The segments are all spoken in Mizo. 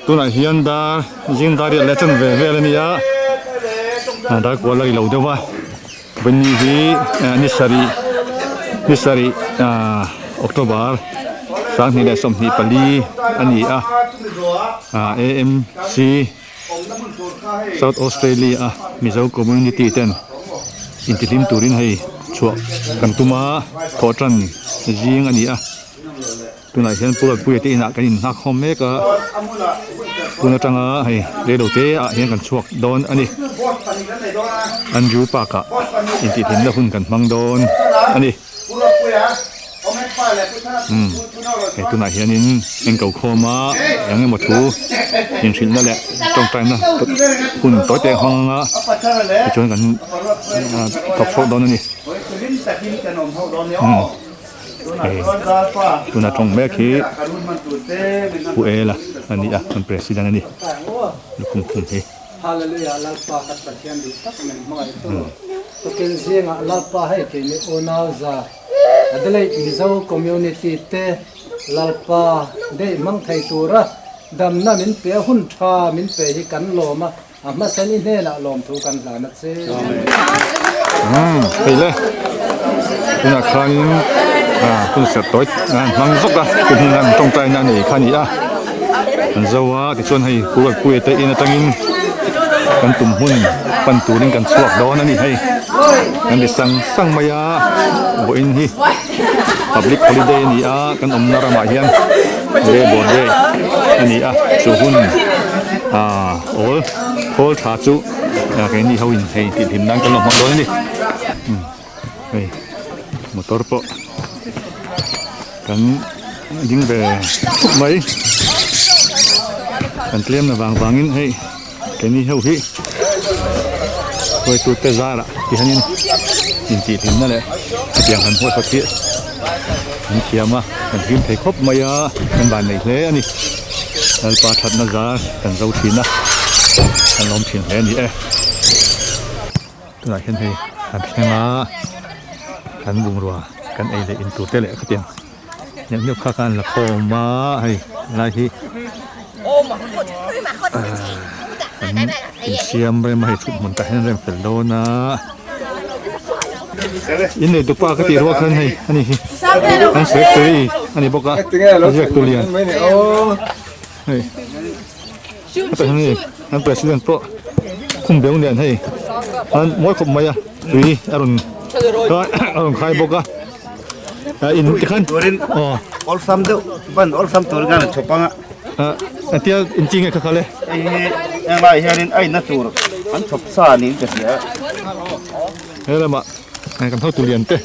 Tunah hian dar zing dar riat leh a chanve vel a ni a, dar kual a ri lo deuh va, Vawini hi ni sarih ni sarih ah October 2024 a ni a, ah AMC South Australia a Mizo community ten intihlim turin hei chhuah kan tum a, thawhtan zing a ni a. Tunah hian Pu Ruatpuia te inah kan inhak khawm mek a, tun atanga hei reilo te ah hian kan chhuak dawn a ni. Andrew Park ah intihhlimna hun kan hmang dawn a ni. Umm hei tunah hianin engko khawm a eng emaw thu inhrilhna leh tawngtaina hun tawi te hmang anga tichuan kan thawk chhuak dawn a ni. Umm. Hei tuna tawng mek hi Pu Ela a ni a kan president a ni lukhum khum hi. Hallelujah Lalpa kan Pathian duh tak min hmangaih tu tukin zingah Lalpa hei keini unau za Adelaide Mizo community te Lalpa deih hmang thei tura damna min pe a hun tha min pe hi kan lawm a A hmasa ni hnenah lawmthu kan hlan a che. Umm hei le tunah khanin ah concert tawi an hmang zawk a chu hmun an tawngtai na nei kha a ni a an zo a tichuan hei Pu Ruatpuia te in atangin kan tum hun pan turin kan chhuak dawn a ni hei kan ti sang sang mai a vawiin hi public holiday a ni a kan awmna ramah hian labour day a ni a chu hun ah. Awl khawl tha chu keini ho in hei tih hlim nan kan lo hmang dawn a ni hei motor pawh kan ding ve thup mai kan tlem na vang vang in hei keini ho hi hruaitu te zarah ti hian in intih hlim na leh hetiang han huat hi an thiam a kan hlim thei khawp mai a kan van nei hle a ni. Lalpa thatna zar kan zo thin a, kan lawm thin hle a ni e. Tunah hian hei kan thleng a, kan bungrua kan ei leh in tur te leh khatiang neuh neuh kha khan la khawm a hei helai hi kan insiam rem a hei thut hmun tah hian rem fel dawn a. In nei tupa ka tih rual khan hei ani hi an secretary ani bawk a a ziak tu lian hei a tah hian hei an president pawh khum beng lian hei an mawi khawp mai a tui a rawn a rawn khai bawk a in tikhan aw awlsam deuh ban awlsam tur khan an chhawp ang a a tia inching nge kha kha le hei hi heng lai hianin a inna tur an chhawp sa niin ka hria. He lamah kan hotu lian te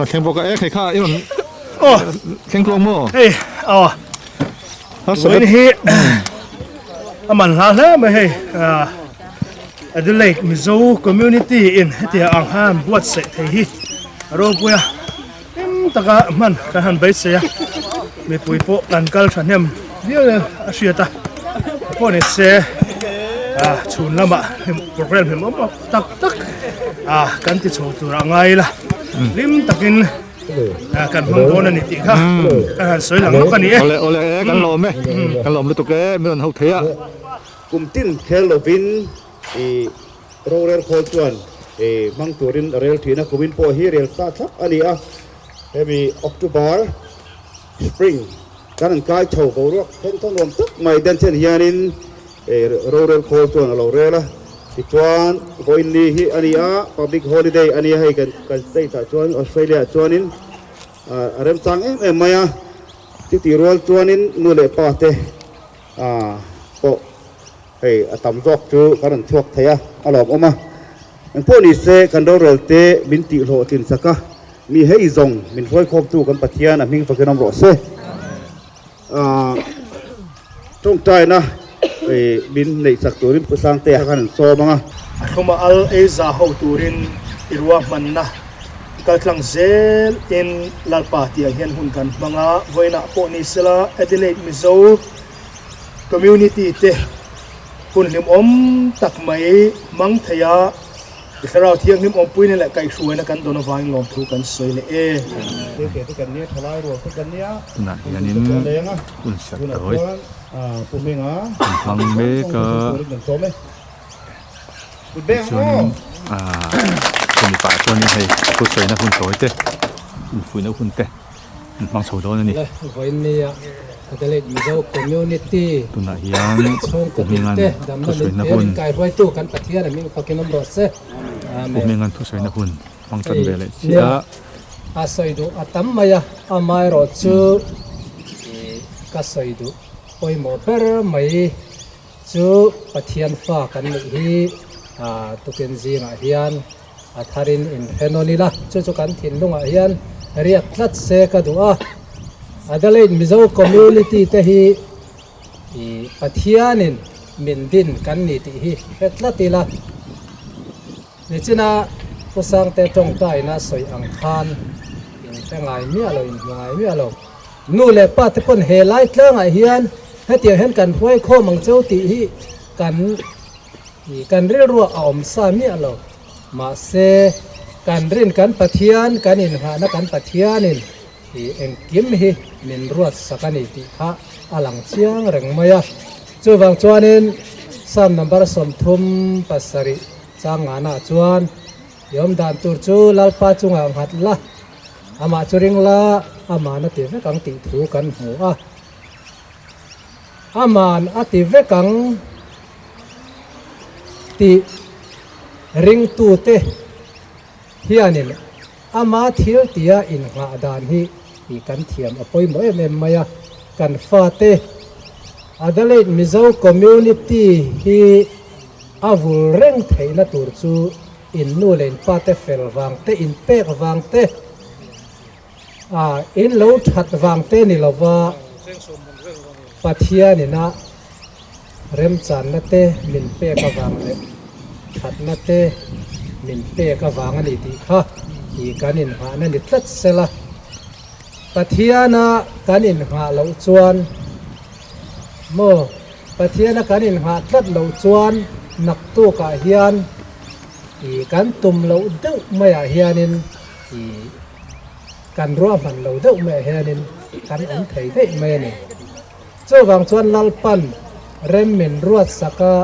a thleng bawk a e khai kha i rawn thleng tluang maw? Hei aw vawiin hi a man hla hle mai hei Adelaide Mizo community in hetiang ang han buatsaih thei hi a ropui a hlim taka hman kan han beisei a mipui pawh kan kal thahnem viau a hriat a pawh ni se chhun lamah program hlim awm awm tak tak a kan ti chho tur a ngai ila hlim takin kan hmang dawn a ni tih kha kan han sawi lang lawk a ni e. Awle awle e kan lawm e kan lawm lutuk e min rawn ho thei a. Kum tin khel lovin i rorel khawl chuan i hmang turin rel thin a, kumin pawh hi rel sa thlap a ni a, hemi October spring kan an kai chho boruak then thawn nuam tak mai den chen hianin Rorel khawl chuan a lo rel a, tichuan vawiin hi a ni a, public holiday a ni a, hei kan kan state ah chuan Australia ah chuanin a remchang em em mai a, chutih rual chuanin nu leh pa te pawh hei a tam zawk chu kan rawn chhuak thei a, a lawmawm a, engpawh ni se kan rorel te min tih hlawhtlin sak a, mi hei zawng min hruaikhawmtu kan Pathian a hming fakin awm rawh se. Tawngtaina min neih chak turin Pu Sangtea khan an sawm ang a. A thluma al ei za ho turin i ruahmanna kaltlang zel in Lalpa tiang hian hun kan hmang a, vawiinah pawh ni sela Adelaide Mizo Community te hun hlimawm tak mai hmang thei a. I Thlarau Thianghlim awmpuina leh kaihhruaina kan dawn avangin lawmthu kan sawi leh e. Tunah hianin hun serh tawi an hmang mek a tichuanin ahh chumi pah chuanin hei thusawina hun tawi te infuihna hun te. an hmang chho dawn a ni. Adelaide Mizo Community Tunah hian chhungkaw Pu Hminga'n te damna min thusawina pe hun min kaihruaitu kan Pathian a hming fakin awm rawh se. Pu Amen. Hminga'n thusawina hun hmang tan Hei ve leh nia chiah a. a sawi duh a tam mai a, amaherawhchu i ka sawi duh pawimawh ber mai chu Pathian fa kan nih hi tukin zingah hian A tharin inhre nawn ila, chu chu kan thinlungah hian riak tlat se ka duh a. Adelaide Mizo Community te hi i Pathianin min din kan ni tih hi hre tlat ila. Nichina Pu Sangte tawngtaina sawi ang khan inhre ngai miah lo, inhmu ngai miah lo. Nu leh pa te pawn he lai tlangah hian hetiang hian kan hruai khawm ang cheu tih hi kan I kan rilruah a awm sa miah lo. Mahse, kan rin kan Pathian, kan inghahna kan Pathianin i engkim hi min ruat sak a ni tih kha a lang chiang reng mai a. Chuvang chuanin Psalm number 37 chang ngana chuan, I awm dan tur chu Lalpa chungah nghat la, amah chu ring la, aman a ti vek ang tih thu kan hmu a. Aman a ti vek ang tih ringtute hianin ama thil tia inghah dan hi tih kan thiam a pawimawh em em mai a. Kan fate Adelaide Mizo Community hi a vul reng theihna tur chu in nu leh in pate fel vang te, inpek vang te, A in lo that vang te ni lova Pathian ina remchanna te min pek avang leh thatna te min pek avang a ni tih kha i kan inghahna ni tlat sela. Pathiana kan inghah loh chuan maw Pathiana kan inghah tlat loh chuan naktukah hian i kan tum loh deuh maiah hianin i Kan ruahman lo deuh maiah hianin kan awm thei daih mai a ni. Chuvang chuan Lalpan rem min ruatsak a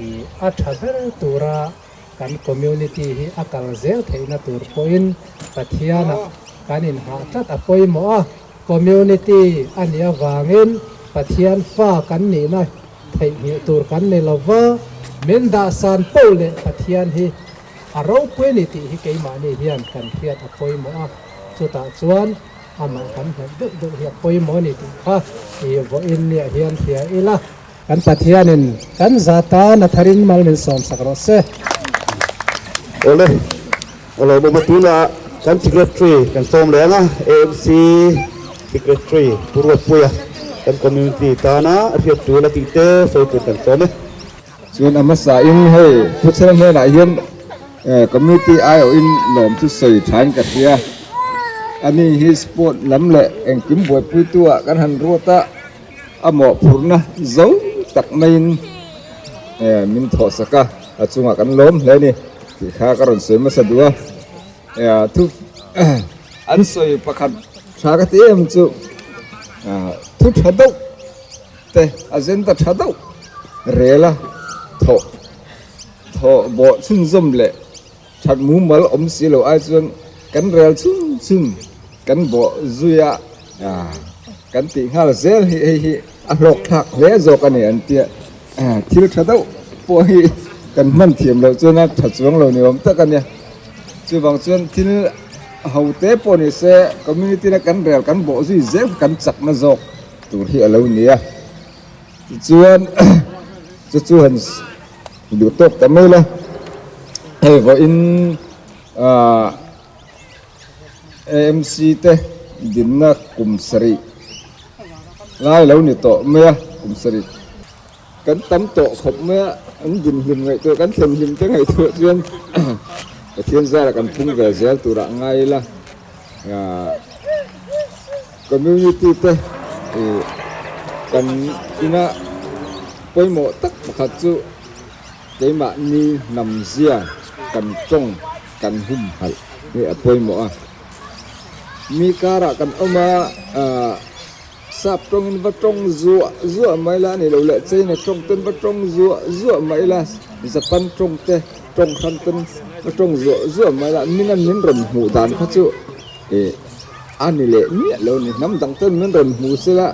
i a tha ber tura kan community hi a kal zel theihna tur pawhin Pathianah kan inhah tlat a pawimawh a, community a nih avangin Pathian fa kan nihna theihnghilh tur kan ni lova, min dahsan poh leh Pathian hi A ropui a ni tih hi keimahni hian kan hriat a pawimawh a, chutah chuan amah kan hnaih deuh deuh hi a pawimawh a ni tih kha i vawiin niah hian hria ila. Kan Pathianin kan za tan a tharin mal min sawmsak rawh se. Awle, a lo bawm a tunah kan Secretary kan sawm leh ang a, AMC Secretary Pu Ruatpuia kan community tana a hriat tul a tih te sawi tur kan sawm e. Chuan a hmasa in hei Thuchhel hnenah hian community aiawhin lawm chu sawi thain ka hria. Ani hi sport lam leh engkim buaipuitu ah kan han ruat a, a mawhphurhna zo tak maiin min thawhsak a, a chungah kan lawm hle a ni tih kha ka rawn sawi hmasa duh a. Thu an sawi pakhat tha ka ti em chu thu tha deuh te a zen ta tha deuh rel a, thawh thawh bawh chhunzawm leh that mumal awm si lo ai chuan kan rel chhun chhun kan bawh zui a, kan tih nghal zel hi hei hi a hlawk thlak hle zawk a ni an tia, thil tha deuh pawh hi kan hman thiam loh chuan a tha chuang lo ni awm tak a nia, chuvang chuan thil ho te pawh ni se community na kan rel kan bawh zui zel kha kan chakna zawk. Tur hi a lo ni a, tichuan chu chu han duh tawk ta mai la, hei vawiin ah AMC te dinna kum sarih lai lo ni tawh mai a, kum sarih kan tam tawh khawp mai a, an din hlim ngaihtuah kan thlen hlim te ngaihtuah chuan Pathian zara kan phung ve zel turah ngai ila ah. Community te kan ina pawimawh tak pakhat chu keimahni hnam zia. kan tawng kan humhalh hi a pawimawh a. Mi karah kan awm a, sap tawngin va tawng zuah zuah mai la a nih loh leh China tawng ten va tawng zuah zuah mai la, Japan tawng te tawng hran ten va tawng zuah zuah mai la, min a min rawn hmuh dan kha chu ih a ni leh miah lo a ni. Hnam dang ten min rawn hmu sela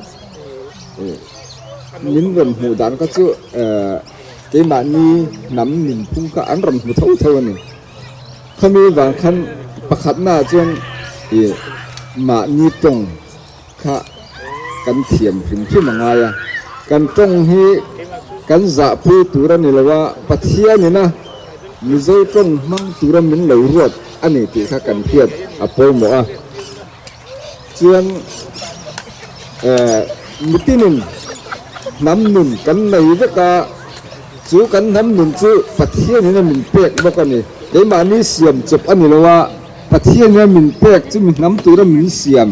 ih min rawn hmuh dan kha chu eh keimahni hnam nunphung kha an rawn hmu tho tho a ni. Khami vang khan pakhatna ah chuan ih mahni tawng kha kan thiam hrim hrim a ngai a, kan tawng hi kan zahpui tur a ni lo a, Pathianina Mizo tawng hmang tura min lo ruat a ni tih kha kan hriat a pawimawh a. Chuan eh mitinin hnam nun kan nei vek a, chu kan hnam nun chu Pathianina min pek bawk a ni. Keimahni siam chawp a ni lo a, Pathianina min pek chu mi hnam tura min siam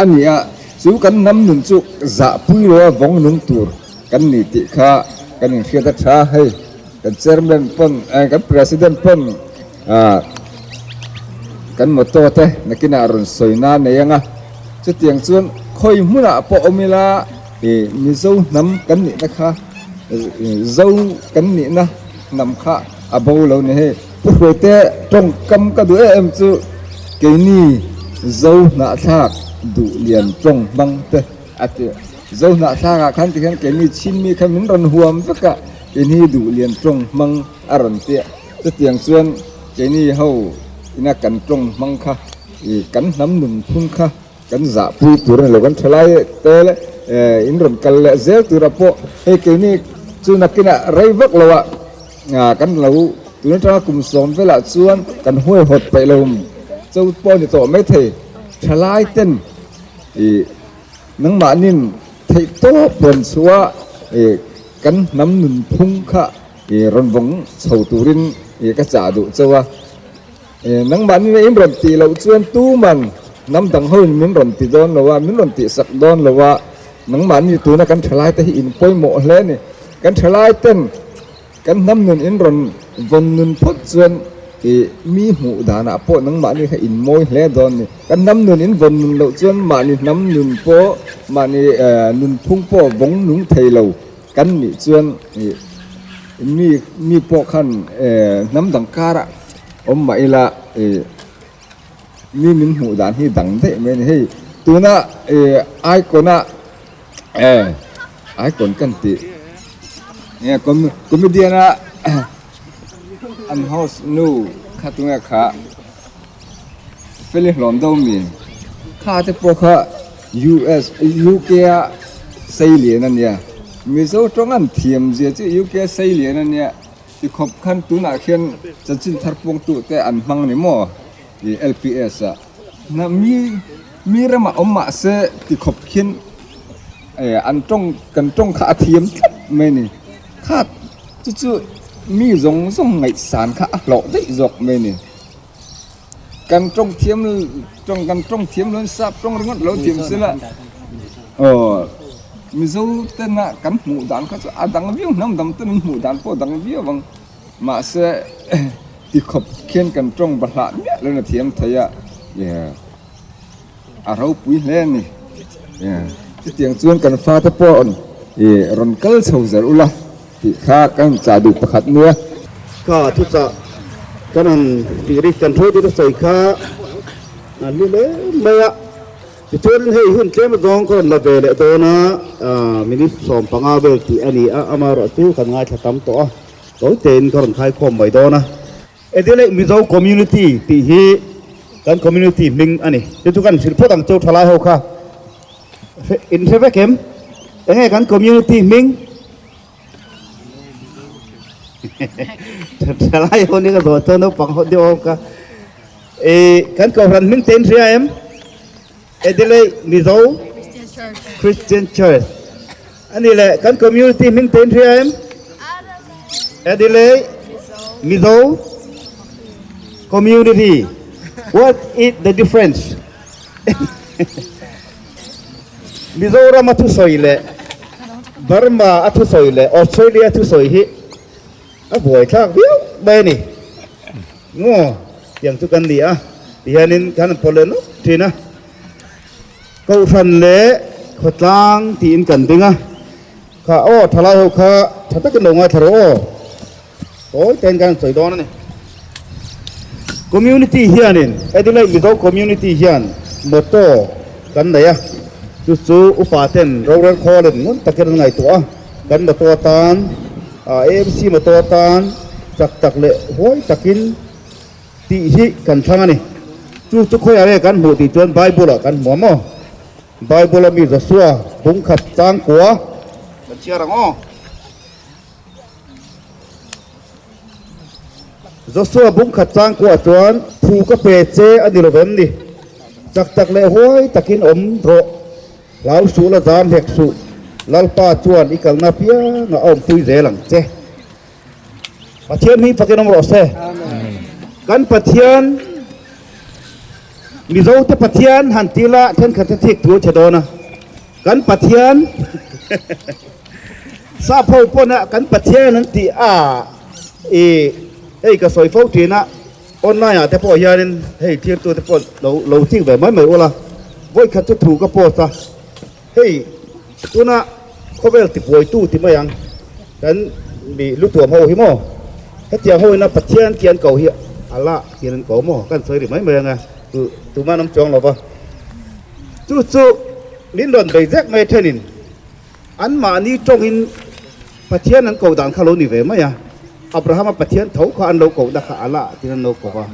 a ni a, chu kan hnam nun chu zahpui lo a vawng nung tur kan ni tih kha kan inhriat a tha. Hei kan chairman pawn eh kan president pawn ah kan motto te nakinah rawn sawi na nei ang a, chutiang chuan khawi hmunah pawh awm ila ih Mizo hnam kan nihna kha Zo kan nihna hnam kha a bo lo ni hei. Pu Hruaite tawngkam ka duh em em chu keini Zo hnahthlak duh lian tawng hmang te a ti. Zo hnahthlak ah khan tikhian keini Chinmi kha min rawn huam vek a, keini duh lian tawng hmang a rawn ti a. Chutiang chuan keini ho ina kan tawng hmang kha ih kan hnam nunphung kha kan zahpui tur a ni lo, kan thalai te leh in rawn kal leh zel tura pawh hei keini chu nakinah rei vak lo ah kan lo tun atanga kum sawm velah chuan kan huaihawt peih lo cho pawh a ni tawh maithei thalai ten ih nangmahnin theih tawp rawn chhuah ih kan hnam nunphung kha ih rawn vawng chho turin ih ka chah duh chauh a. Nangmah nena in rawn tih loh chuan tuman hnam dang hoin min rawn ti dawn lo a, min rawn tihsak dawn lo a, nangmah ni tuna kan thalai te hi in pawimawh hle a ni. Kan thalai ten kan hnam nun in rawn vawn nun phawt chuan ih mi hmuh danah pawh nangmah ni kha in mawi hle dawn a ni. Kan hnam nun in vawn nun loh chuan mahni hnam nun pawh mahni nunphung pawh vawng nung thei lo kan nih chuan ih mi mi pawh khan hnam dang karah Awm mah ila ih mi min hmuh dan hi dang daih mai a ni. Hei tuna ih icon a eh icon kan tih nge comedian a an host nu kha tunge kha Feli hlawm do mi kha te pawh kha US UK a sei lian a nia Mizo tawng an thiam zia chu UK a sei lian a nia. Tikhawp khan tunah khian chanchin thar puangtute an hmang ni maw ih LPS ah na mi mi ramah awm mah se tikhawp khian eh an tawng kan tawng kha a thiam tlat mai a ni kha chu chu mi zawng zawng ngaihsan kha a hlawh daih zawk mai a ni kan tawng thiam tawng kan tawng thiam lo sap tawng ringawt lo thiam sela aw. Mizo tena kan hmuh dan kha chu a dang viau hnam dang ten an hmuh dan pawh a dang viau ang mahse tikhawp khian kan tawng bahlah miah lo na thiam thei a a ropui hle a ni chutiang chuan kan fate pawh ih rawn kal chho zel ula tih kha kan chah duh pakhat nia. Kha thuchah kan han tih rik kan thu te sawi kha an lu hle mai a. Tichuanin hei hun tlem azawng ka rawn la ve leh dawn a, minute 15 vel tih a ni a, amaherawhchu kan ngaithla tam tawh a, tawi tein ka rawn khaikhawm mai dawn a. Adelaide Mizo Community tih hi kan community hming a ni. Chu chu kan hrilh phawt ang chu thalai ho kha in hre vek em? Enge kan community hming? Thalai ho ni ka zawh chuan naupang ho deuh ho kha. E kan kohhran hming te in hria em? Adelaide Mizo Christian Church. Ani le kan community hming te in hria em? Adelaide Mizo Community. What is the difference? Mizoram a thusawi leh Burma a thusawi leh Australia thusawi hi a buaithlak viau mai a ni. Maw tiang chu kan ni a, tihianin kan han pawlh leh nawk thin a. Kohhran leh khawtlang tiin kan ding a, kha aw thalai ho kha tha takin lo ngaithla rawh aw, tawi tein kan han sawi dawn a ni. Community hianin Adelaide Mizo Community hian motto kan nei a, chu chu upa ten rorel khawlin ngun takin an ngaihtuah a, kan motto atan AMC motto atan chak tak leh huai takin tih hi kan thlang a ni. Chu chu khawiah nge kan hmuh tih chuan Bible ah kan hmu a maw? Bible a mi Joshua bung khat chang kua kan chhiar ang aw. Joshua bung khat chang kua chuan thu ka pe che a ni lo vem ni. Chak tak leh huai takin awm rawh. Hlau suh la zam hek suh. Lalpa chuan i kalna piangah a awmpui zel ang che. Pathian hming fakin awm rawh se. Kan Pathian Mizo te Pathian han ti la thenkhat te thik thu a che dawn a. Kan Pathian sap ho pawn a kan Pathian an tih a i hei ka sawi fo thin a online ah te pawh hianin hei thirtu te pawh lo lo thik ve mai mai ula vawikhat chu thu ka post a. Hei tuna khawvel tibuaitu ti mai ang kan mi lutuam ho hi maw hetiang ho ina Pathian tih an ko hi Allah tih an ko maw kan sawi ri mai mai anga tu tuma an awm chuang lo va chu chu min rawn bei zek mai thenin an mahni tawngin Pathian an ko dan kha lo ni ve mai a Abrahama Pathian tho kha an lo koh na kha Allah tih an lo ko va.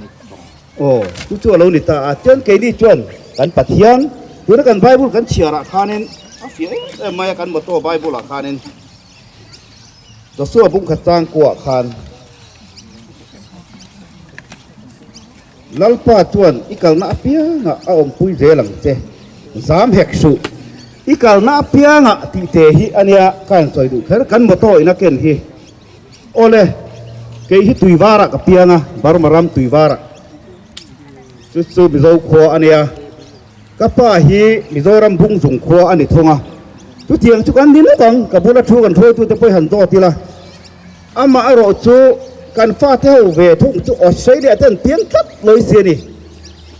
Aw, chu chu a lo ni ta a, chuan keini chuan kan Pathian, tuna kan Bible kan chhiarah khanin a fiah em em mai a, kan motto Bible ah khanin Joshua bung khat chang kuah khan Lalpa chuan i kalna apiangah a awmpui zel ang che, zam hek suh, i kalna apiangah tih te hi a nia ka han sawi duh kher, kan motto in a ken hi. Awle, kei hi Tuivarah ka piang a, Burma ram Tuivarah. Chu chu Mizo khua a nia. Ka pa hi Mizoram Bungzung khua a ni thung a. Chutiang chu kan ni lawk ang, ka bula thu kan hruaitute pawh hi han dawt ila. Amah erawh chu kan fate ho ve thung chu Australia te an piang tlat lawi si a ni.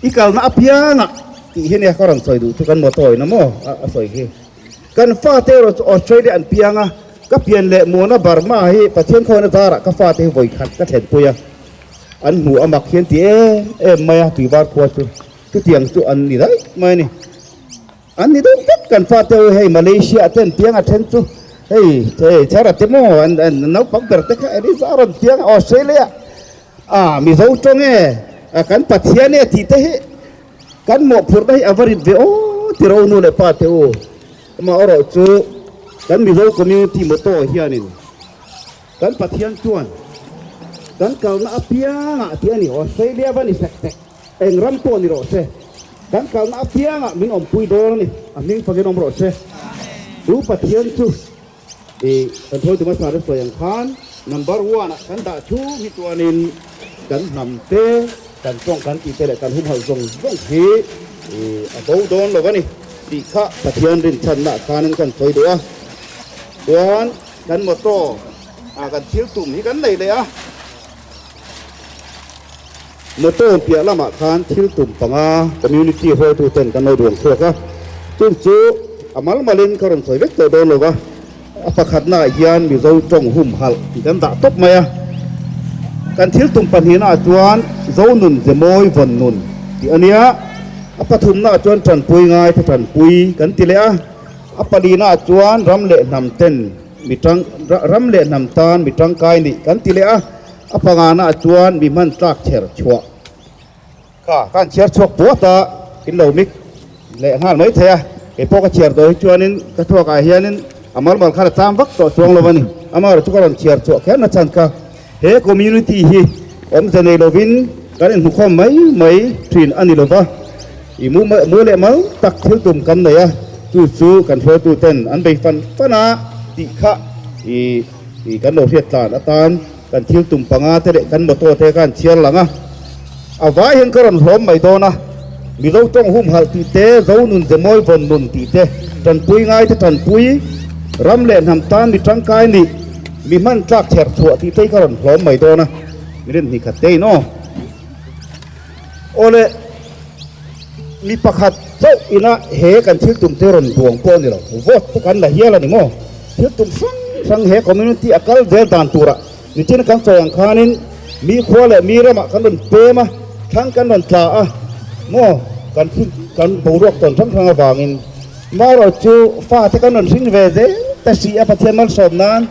I kalna apiangah tih hi nia ka rawn sawi duh chu kan motto in a maw a sawi hi. Kan fate erawh chu Australia an piang a, ka pian leh muana Burma hi Pathian khawina zarah ka fate hi vawi khat ka thlenpui a, an hmu a mak hian ti em em mai a, Tuivar khua chu chutiang chu an ni daih mai a ni. An ni deuh vek kan fate ho hei Malaysia te an piang a then chu hei hei chara te maw an an naupang ber te kha Elisa a rawn piang a Australia a Mizo tawng e kan Pathian e tih te hi Kan mawhphurhna hi a va rit ve aw ti ro nu leh pa te u. Amah erawh chu kan Mizo community motto hianin kan Pathian chuan kan kalna apiangah tih a ni Australia va ni sek sek eng ram pawh ni rawh se kan kalna apiangah min awmpui dawn a ni a hming fakin awm rawh se. Chu Pathian chu i kan thawi tuma sar a sawi ang khan number one ah kan dah chhung hi chuanin kan hnam te kan tawng kan tih te leh kan humhalh zawng zawng hi i a bo dawn lo a ni tih kha Pathian rinchhanna ah khanin kan sawi duh a. Chuan kan motto ah kan thil tum hi kan nei leh a. Motto piah lamah khan thil tum panga community hruaitu ten kan lo duang chhuak a, chung chu a mal malin ka rawn sawi vek tawh dawn lo va, a pakhatnaah hian Mizo tawng humhalh tih kan dah tawp mai a, kan thil tum pahnihnaah chuan Zonun Zemawi Vawn Nun tih a nia, a pathumnaah chuan Tanpui Ngaite Tanpui kan ti leh a, a palinaah chuan Ram leh Hnam ten mi tang Ram leh Hnam tan mi tangkai nih kan ti leh a. A pangana chuan mi hman tlak chher chhuah kha ka han chhiar chhuak puat a, in lo mik leh nghal mai thei a, kei pawh ka chhiar tawh hi chuanin ka thluakah hianin a mal mal khan a cham vak tawh chuang lo a ni. Amaherawhchu ka rawn chhiar chhuah kher na chhan kha he community hi awmze nei lovin kan inhmukhawm mai mai thin a ni lova, i mu mu leh mal tak thil tum kan nei a, chu chu kan hruaitu ten an bei fan fan a tih kha i i kan lo hriat tlan atan. Kan thil tum panga te leh kan motor te khan chhiar lang a, a vai hian ka rawn hlawm mai dawn a, Mizo tawng humhalh tih te, Zo nun ze mawi vawn nun tih te, tanpui ngai te tanpui, ram leh hnam tan mi tangkai nih, mi hman tlak chherh chhuah tih te hi ka rawn hlawm mai dawn a, minute hnih khat te in aw. Awle, mi pakhat chauh ina he kan thil tum te rawn buang pawh a ni lo, vote te kan la hial a ni maw? Thil tum hrang hrang he community a kal zel dan turah Nitin kan sawi ang khanin mi khua leh mi ramah kan rawn pem a, thlang kan rawn tla a maw? Kan thil kan boruak tawn hrang hrang avangin marawh chu fate kan rawn hring ve zel ta si a, Pathian malsawm nan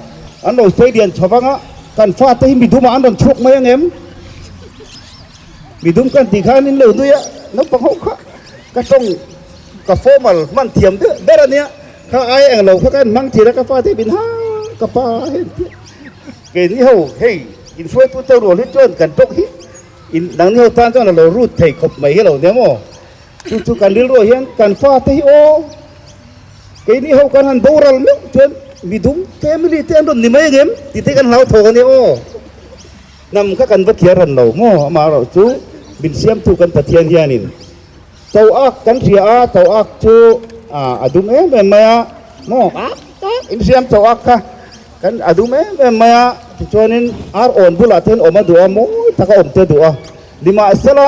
an lo sawi lian chho vang a, kan fate hi midumah an rawn chhuak mai ang em? Midum kan tih khan in lo nui a, naupang ho kha ka tawng ka formal hman thiam deuh ber a nia, kha ai eng lo kha ka en hmang thin a, ka fate min ha ka pa hei an ti a, keini ho hei in hruaitu te rual hi chuan kan tawk hi in nangni ho tan chuan a lo rut thei khawp mai hi lo nia maw, chu chu kan rilruah hian kan fate hi aw keini ho kan han boral meuh chuan midum family te an rawn ni mai ang em tih te kan hlau thawk a nia aw. Hnam kha kan va thiar ran lo maw? Amaherawh chu min siamtu kan Pathian hianin cho ak kan hria a, cho ak chu a dum em em mai a maw? Ak tak in siam cho ak kha kan a dum em em mai a, tichuanin ar awn bulah te hian awm a duh a, mawi taka awm te a duh a. Nimahsela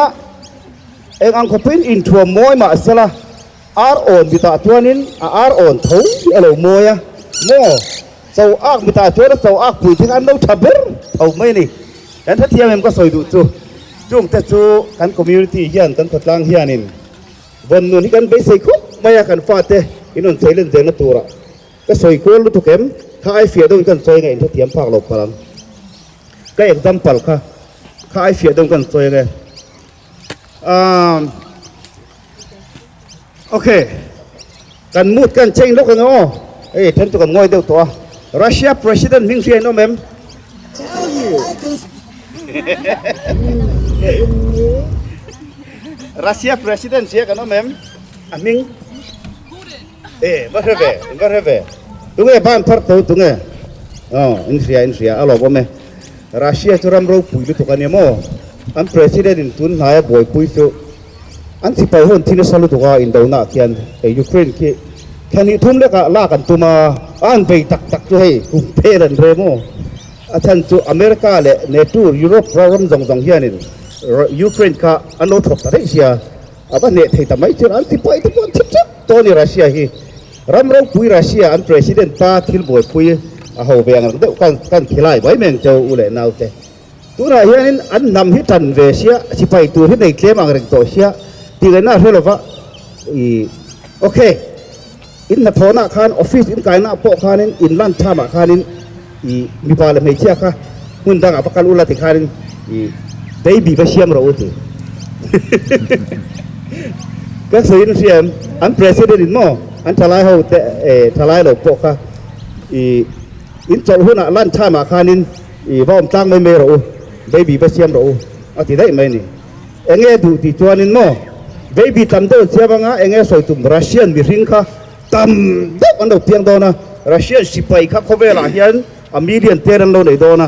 eng ang khawpin inthuam mawi mahsela ar awn mitah chuanin a ar awn tho hi a lo mawi a maw? Cho ak mitah chuan a cho ak pui te kha an lo tha ber tho mai a ni. Kan hrethiam em ka sawi duh chu. Chungte chu kan community hian kan khawtlang hianin vawn nun hi kan beisei khawp mai a kan fate in rawn chei len zelna turah ka sawi kual lutuk em kha ai fiah deuhin kan sawi ange in hrethiam phak lo palh ang. Ka example kha kha ai fiah deuhin kan sawi ange. Ahm Ok kan mood kan change lawk ang e aw hei then chu kan ngawi deuh tawh a Russia president hming hria in awm em? Russia president hria kan awm em? A hming e va hre ve va hre ve tunge ban phar tho tunge aw in hria in hria a lawm awm e Russia chu ram ropui lutuk a nia maw an president in tun hnaia buaipui chu An sipai ho an thi nasa lutuk a indona ah khian hei Ukraine khi thla hnih thum lekah lak an tum a, a an bei tak tak chu hei kum phel an rem aw. A chhan chu America leh NATO Europe ram zawng zawng hianin Ukraine kha an lo thlawp ta daih sia, a va hneh thei ta mai chuan an sipai te pawh an thi teuh tawh a ni Russia hi. Ram ropui Russia an president pa thil buaipui a ho ve ang reng deuh kan khilai mai mai ang cheu u leh naute. Tunah hianin an hnam hi tan ve sia, sipai tur hi nei tlem ang reng tawh sia tih ngaihna a hre lova, i ok, in hnathawhnaah khan office in kainaah pawh khanin in lunch time ah khanin i mipa leh hmeichhia kha hmun dangah va kal ula ti khanin i baby va siam rawh u ti. Ka sawi in hria em, an president in maw an thalai ho te thalai lo pawh kha i in chawlh hunah lunch time ah khanin I va awm tlang mai mai rawh u, baby va siam rawh u a ti daih mai a ni. Enge duh tih chuanin maw baby tam deuh an siam anga enge sawi tum Russian mihring kha tam deuh an lo piang dawn a, Russian sipai kha khawvelah hian a million ten an lo nei dawn a,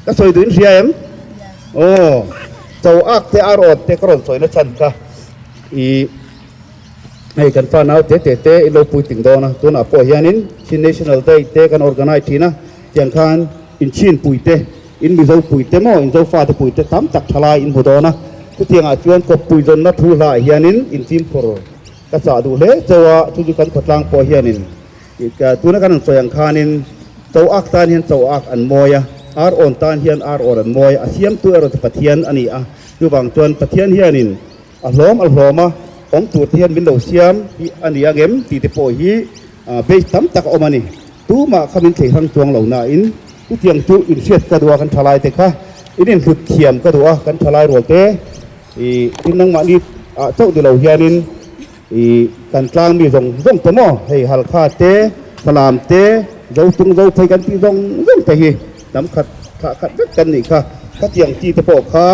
ka sawi duh in hria em? Aw cho ak te ar awt te ka rawn sawi na chhan kha i hei kan fa nau te te te in lo puitling dawn a, tunah pawh hianin Chin National Day te kan organize thin a. Tiang khan in chin pui te, in Mizo pui te maw, in Zofa te pui te tam tak thalai in hmu dawn a. Chutiangah chuan kawppui zawnna thu hlaah hianin in fimkhur ka chah duh hle chauh a, chu chu kan khawtlang pawh hianin tuna kan rawn sawi ang khanin cho ak tan hian cho ak an mawi a, ar awn tan hian ar awn an mawi a, a siamtu erawh chu Pathian a ni a. Chuvang chuan Pathian hianin a hlawm a hlawm a, awm tur te hian min lo siam hi a ni ang em tih te pawh hi base tam tak a awm a ni. Tumah kha min thei hrang chuang lo nain chutiang chu inhriat ka duh a kan thalai te kha in inhlut thiam ka duh a kan thalai rual te ih tin nangmahni ah chauh ni lo hianin ih kan tlang mi zawng zawng te maw hei halkha te falam te zotung zo phei kan tih zawng zawng te hi hnam khat thlah khat vek kan nih kha khatiang chi te pawh kha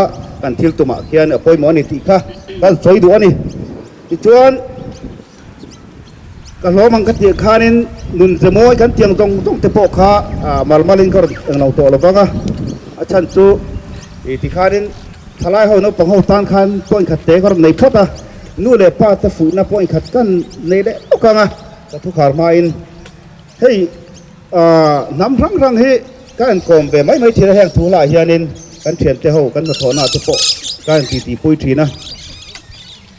kan thil tumah khian a pawimawh a ni tih kha kan sawi duh a ni tichuan. Ka hlawm ang ka tih khanin nun ze mawi kan tiang zawng zawng te pawh kha mal malin ka rawn englo tawh lo vang a, a chhan chu ih ti khanin thalai ho naupang ho tan khan point khat te ka rawn nei phawt a, nu leh pa te fuihna point khat kan nei leh lawk ang a, ka thu khar hmain hei hnam hrang hrang hi ka enkawm ve mai mai thil a heng thu hlahah hianin. Kan thiante ho kan hnathawhna te pawh ka in titi pui thin a.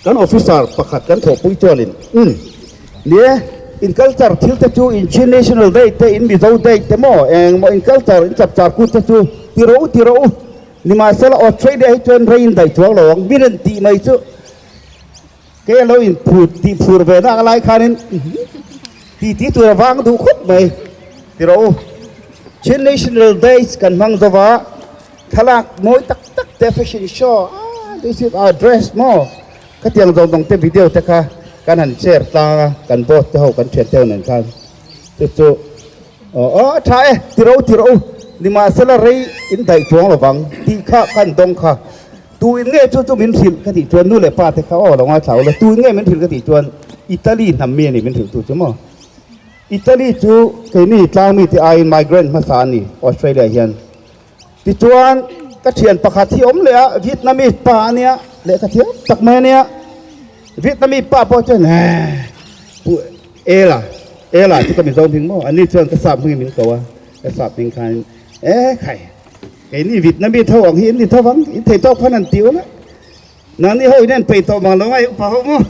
Kan officer pakhat kan thawhpui chuanin, Umm, ni e, in culture thil te chu in Chin National Day te, in Mizo Day te maw, engmaw in culture, in chapchar kut te chu ti rawh u, ti rawh u. Nimahsela Australia hi chuan rei in daih chuang lo ang, min rawn tih mai chu kei a lo in phut tih phur ve nak lai khanin ti ti tur a vang duh khawp mai ti rawh u. Chin National Days kan hmang zo va, thlalak mawi tak tak te fashion show ah this is our dress maw khatiang zawng zawng te video te kha kan han share tlang a, kan boss te ho kan thian te ho nen khan chu chu Aw aw a tha e, ti ro ti ro u, nimahsela rei in daih chuang lo vang tih kha kan dawng kha. Tu in nge chu chu min hrilh ka tih chuan nu leh pa te kha aw lo ngaithla ula, tu in nge min hrilh ka tih chuan Italy hnam mi a ni min hrilh tu chu maw. Italy chu keini tlangmi te aiin migrant hmasa a ni Australia hian. Tichuan ka thian pakhat hi awm leh a, Vietnamese pa a nia, lehkha thiam tak mai a nia. Vietnamese pa pawh chuan eh pu Ela, Ela chu ka Mizo hming maw? Ani chuan ka sap hmingin min ko a, ka sap hming khanin eh khai keini Vietnamese tho ang hi in ni tho vang, in thei tawk khan an ti ula. Nangni ho in an peih tawh mang lo ngai upa ho maw?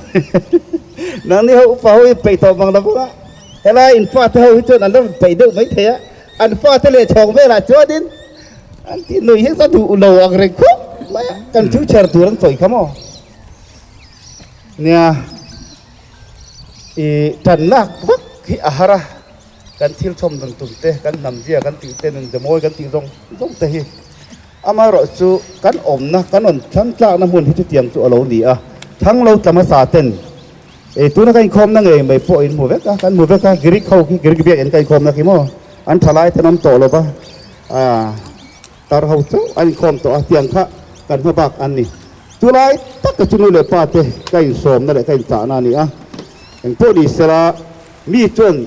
Nangni ho upa ho in peih tawh mang lo bawk a, helai in fate ho hi chuan an lo peih deuh mai thei a, an fate leh chhawng velah chuanin an tih nuih hi ka duh lo ang reng khawp mai a, kan future tur an sawi kha maw? Nia, i tan lak vak hi a har a, kan thil chhawm dun tum te, kan hnam zia kan tih te, nun zemawi kan tih zawng zawng te hi. Amaherawh chu kan awmna, kan rawn thlang tlakna hmun hi chutiang chu a lo ni a, thlang lo tla hmasa ten e tuna ka inkhawmna ngei mai pawh in hmu vek a, kan hmu vek a, Greek ho khi Greek biakinn ka inkhawmna khi maw an tha lai ten awm tawh lo va, a tar ho chauh an inkhawm tawh a, tiang kha kan hma bak an ni. Chulai taka chu nu leh pa te ka insawmna leh ka inchahna a ni a, engpawh ni sela mi chuan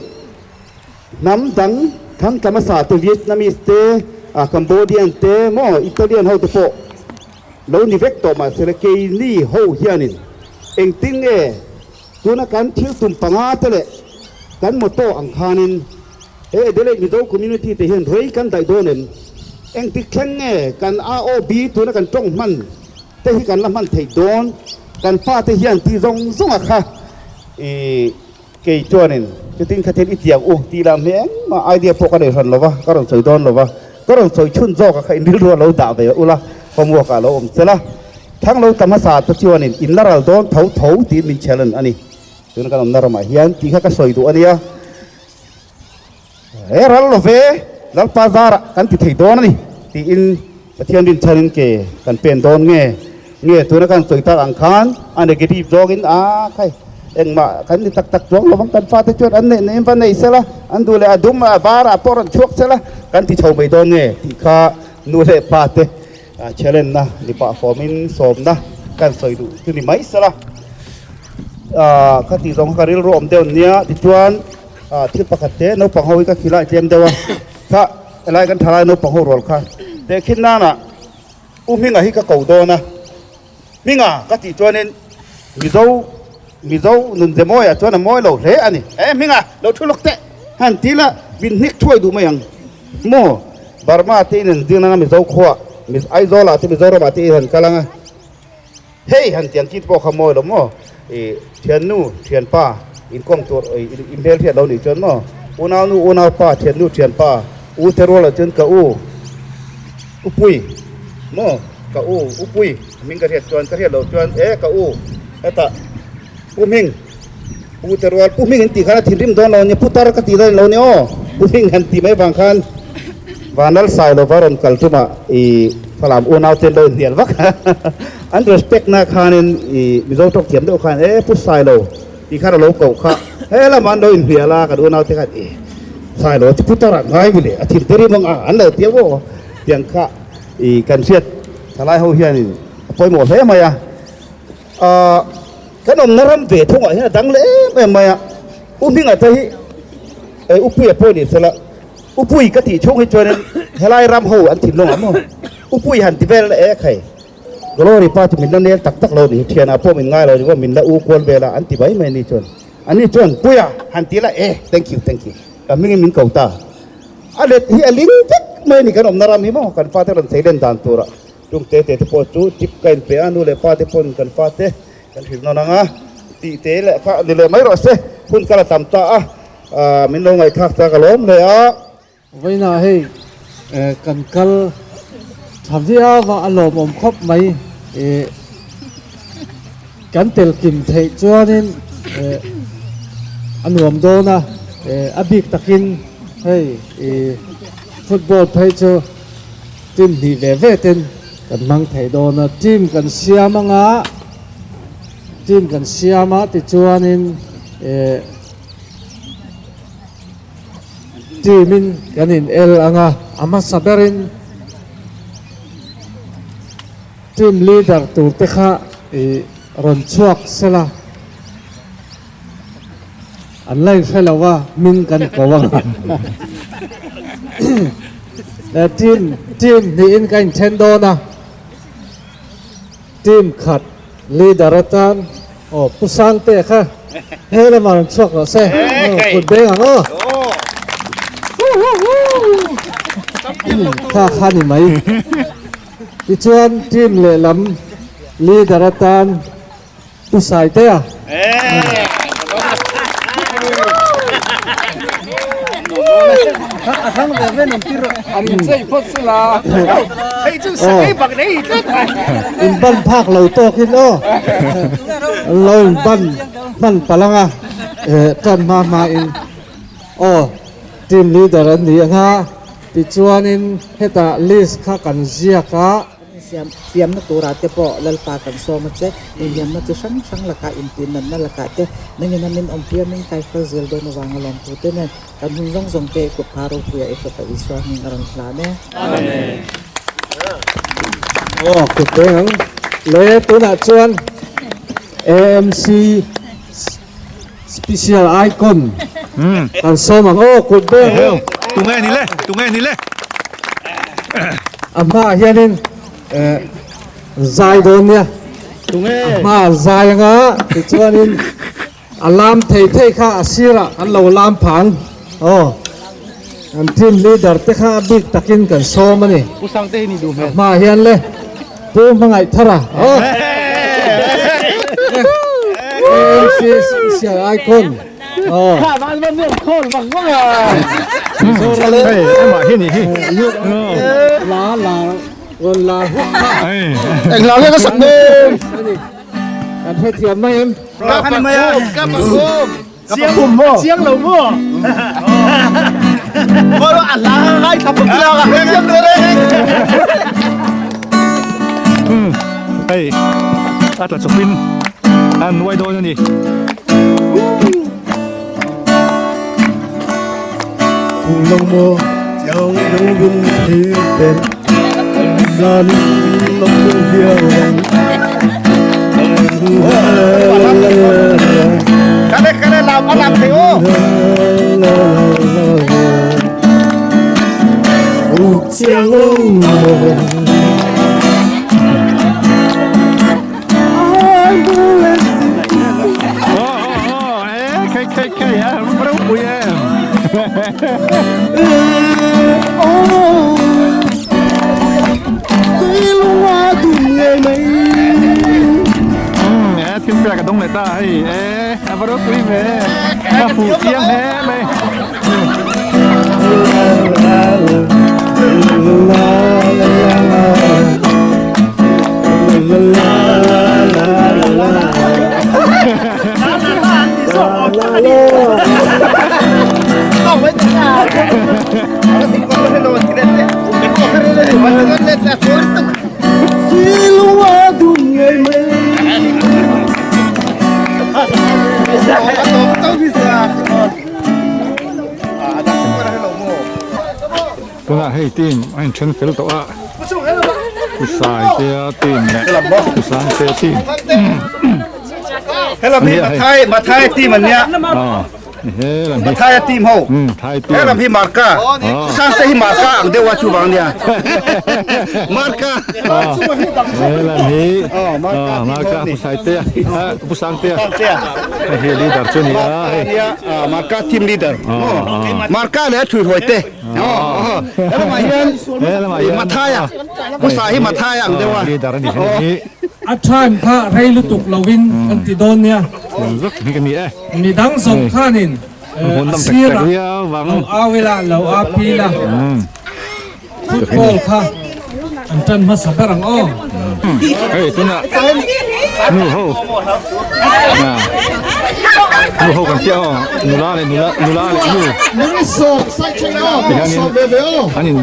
Hnam dang thang tla hmasa te Vietnamese te, Cambodian te maw Italian ho te pawh lo ni vek tawh mahse keini ho hianin engtin nge tuna kan thil tum panga te leh kan motto ang khanin he Adelaide Mizo community te hian rei kan daih dawn em? Engtik thleng nge kan AOB tuna kan tawng hman te hi kan la hman theih dawn? Kan fate hian tih zawng zawng a kha ih Kei chuanin, Chutin kha thil i tiang u tih lah hmeh engmah idea pawh ka nei hran lo va, ka rawn sawi dawn lo va, ka rawn sawi chhun zawk a kha in rilru a lo dah ve ula, homework ah lo awm chel a. Thang lo ta hmasa te chuanin in la ral dawn tho tho tiin min challenge a ni. Tuna kan awmna ramah hian tih kha ka sawi duh a nia. He ral lo ve, Lalpa zarah kan ti thei dawn a ni tiin Pathian rinchhanin ke kan pen dawn nge nge tuna kan sawi tak ang khan a negative zawngin a khai engmah kan ni tak tak chuang lovang kan fate chuan an neih neih va nei sela an duh leh a dum a varah pawh rawn chhuak sela kan ti chho mai dawn nge tih kha nu leh pa te challenge na ni pah fawmin sawmna kan sawi duh chu ni mai sela kha tih zawng kha ka rilru awm deuh nia tichuan thil pakhat te naupang ho hi ka khilai tlem deuh a kha Helai kan thalai naupang ho rual kha tehkhin nana U Hminga hi ka ko dawn a, Hminga ka tih chuanin Mizo Mizo nun ze mawiah chuan a mawi lo hle a ni. E Hminga lo thu lawk teh han ti la min hnik thuai duh mai ang maw? Burma te in an zing anga Mizo khuaah Aizawlah te Mizoramah te in han kal anga hei han tiang kit pawh kha mawi lo maw? I thiannu thianpa inkawm tur i hmelhriat lo nih chuan maw unaunu unaupa thiannu thianpa u te rual ah chuan ka u upui maw ka u upui hming ka hriat chuan ka hriat loh chuan e ka u hetah pu hming pu te rual pu hming an tih khan a thinrim dawn lo ania pu tar ka tih dawn lo ania aw pu hming han tih mai vang khan Vanal Sailova rawn kal tumah i Falam unau te an lo inhnial vak a, an respect na khanin i Mizo tawk thiam deuh khan e Pu Sailo tih khan a lo koh kha he lamah an lo inhnial a kan unau te khan e Sailo chu Pu Tar ah ngai mi le a thin te rim ang a an lo ti a tiang kha i kan hriat thalai ho hianin a pawimawh hle mai a ah kan awmna ram ve thungah hian a dang leh em em mai a U Hminga te hi e U Puia pawh ni sela. Upui ka tih chhung hi chuanin helai ram ho an thinlung ang maw? Upui han ti vel e khai. Glory pa chu min la nel tak tak lo ni, thianah pawh min ngai lo ni maw, min la u kual vel a an ti mai mai ni chuan. Ani chuan Puia han ti la e, thank you, thank you, ka hmingin min ko ta. A let hi a ling vek. mai a ni kan awmna ram hi maw kan fate rawn thei len dan turah tum te te te pawh chu tip ka inpe a nu leh pa te pawn kan fate kan hrilh nawn ang a tih te leh kha ni leh mai rawh se hun ka la tam ta a min lo ngaihthlak ta ka lawm hle a. Vawiinah hei kan kal tha viau a, a lawmawm khawp mai. Kan tel kim theih chuanin a nuam dawn a, a bik takin hei football phei chu team hnih ve ve ten kan hmang thei dawn a. Team kan siam anga team kan siam a tichuanin. Team in kan in el ang a, a hmasa berin team leader tur te kha ih rawn chhuak sela an la inhre lo a, hming kan ko ang a. Team team hnihin kan inthen dawn a, team khat Leader atan aw Pu Sangte kha he lamah rawn chhuak rawh se kut beng ang aw kha kha ni mai tichuan team lehlam leader atan Pu Saitea In ban phak lo tawkin aw an lo in ban hman palh ang a tan hma hma in aw team leader an ni ang a tichuanin hetah list kha kan ziak a. Siamna turah te pawh Lalpa kan sawm a che, inhliamna chi hrang hrang lakah intihnatna lakah te nangin a min awmpui a min kaihruai zel dawn avanga lawmtu te nen kan hun zawng zawng te i kut pha ropuia i fapa Isua hming a rawn hlan e. Amen. Aw kut reng ang le tunah chuan AMC Special Icon kan sawm ang aw kut reng ang. Tunge ni le tunge ni le. A hmaah hianin zai dawn nia. A hmaah zai anga tichuanin a lam thei thei kha a sirah an lo lam phang aw. An team leader te kha a bik takin kan sawm a ni. A hmaah hian le Pu Hmangaihthara aw. AMC Special Icon. Kan hrethiam mai em? Chiang lo maw? Hei a tla chawpin a nuai dawn a ni. Tunah hei team a inthen fel tawh a, Pu Saitea team leh Pu Sangtea team Hello, Mathai Mathai team an nia. He lam hi. Thaia team ho. Thai team. He lam hi Marka. Sangte hi Marka ang deuh a chuvang nia. Marka. He lam hi. Marka Pu Saitea. Pu Sangtea. Hei hi leader chu ni a hei. Marka team leader. Marka leh a thuihruai te. He lamah hian Mathaia. Pu Sa hi Mathaia ang deuh a. Leader a ni hei hi. A time kha rei lutuk lovin kan ti dawn nia. Midang zawng khanin a sirah lo au ila, lo a pi la, football kha an tan hmasa ber ang aw. Hei tunah nu ho nu ho kan chiah aw nula leh nula nula leh nu tihianin an in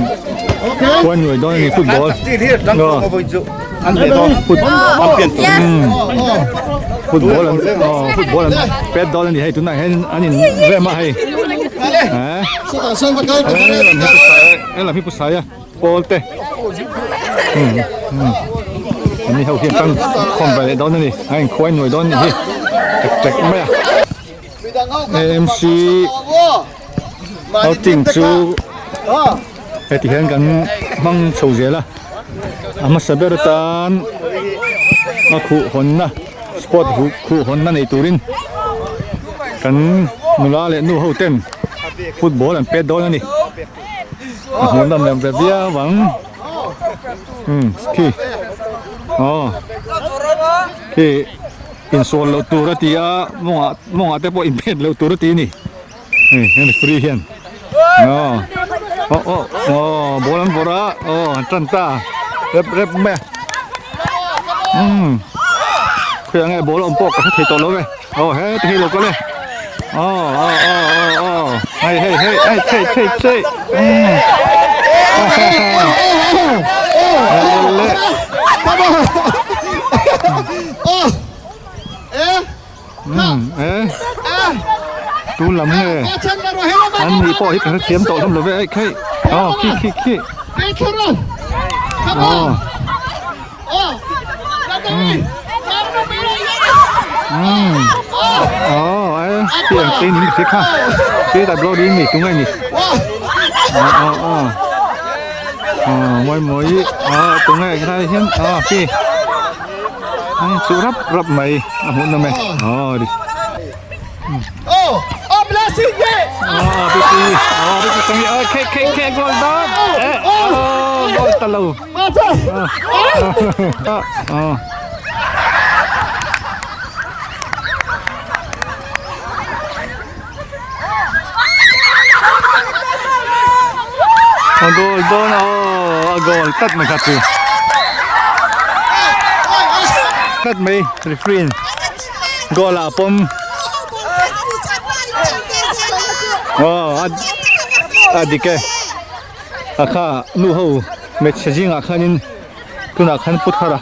khuan nuai dawn a ni football Football an football an pet dawn a ni hei tunah hian an in rem a hei he lam hi pu saia pawl te an ni ho hian tan khawm ve leh dawn a ni a inkhuai nuai dawn a ni hi tek tek mai a AMC outing chu heti hian kan hmang chho zel a a hmasa ber atan a khuh hawnna sport khuh hawnna nei turin kan nula leh nu ho ten football an pet dawn a ni a hmuh nawm lem ve viau ang umm khi aw khi insawn loh tur a ti a mawngah mawngah te pawh inpet loh tur a ti a ni. Hei hemi free hian aw aw aw aw ball an vawrh a aw an tan ta rep rep mai a umm khawiah nge ball a awm pawh ka hre thei tawh lo ve aw heti hi lo kal e aw aw aw aw aw hei hei hei hei chei chei chei umm le umm e tu lam nge an nih pawh hi ka hrethiam tawh hlawm lo ve aih kheih aw khi khi khi aw umm umm aw e khi ang te nin ka hria kha khi ta blog ding ni tu nge ni aw aw aw aw mawi mawi aw tu nge khai hian aw khi Ang chu rap rap mai a hmuh nawm e aw ri Oh, oh blessing ye. Oh, bibi. Oh, bibi sangi. Oh, ke ke ke gol da. Eh, oh, gol ta lo. Oh. A goal dawn a aw a goal tlat mai kha chu tlat mai referee in goal ah a pawm aw a a dik e a kha nu ho hmeichhe zingah khanin tunah khan pu thar a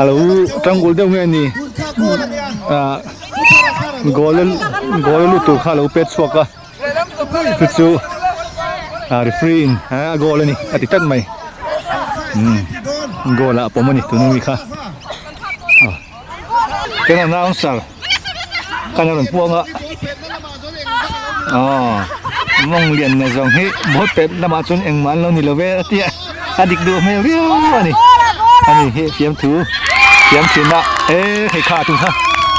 a lo tangul deuh nge ni ah goal goal a lut tur kha a lo pet chhuak a chu chu ah referee in a goal a ni a ti tlat mai umm goal ah a pawm a ni tuna mi kha ah kan announcer khan a rawn puang a aw mawng lian na zawng hi ball pet lamah chuan engmah an lo ni lo ve a tia a dik duh hmel viau a ni ani hi fiamthu fiam thin a e hei kha a tum kha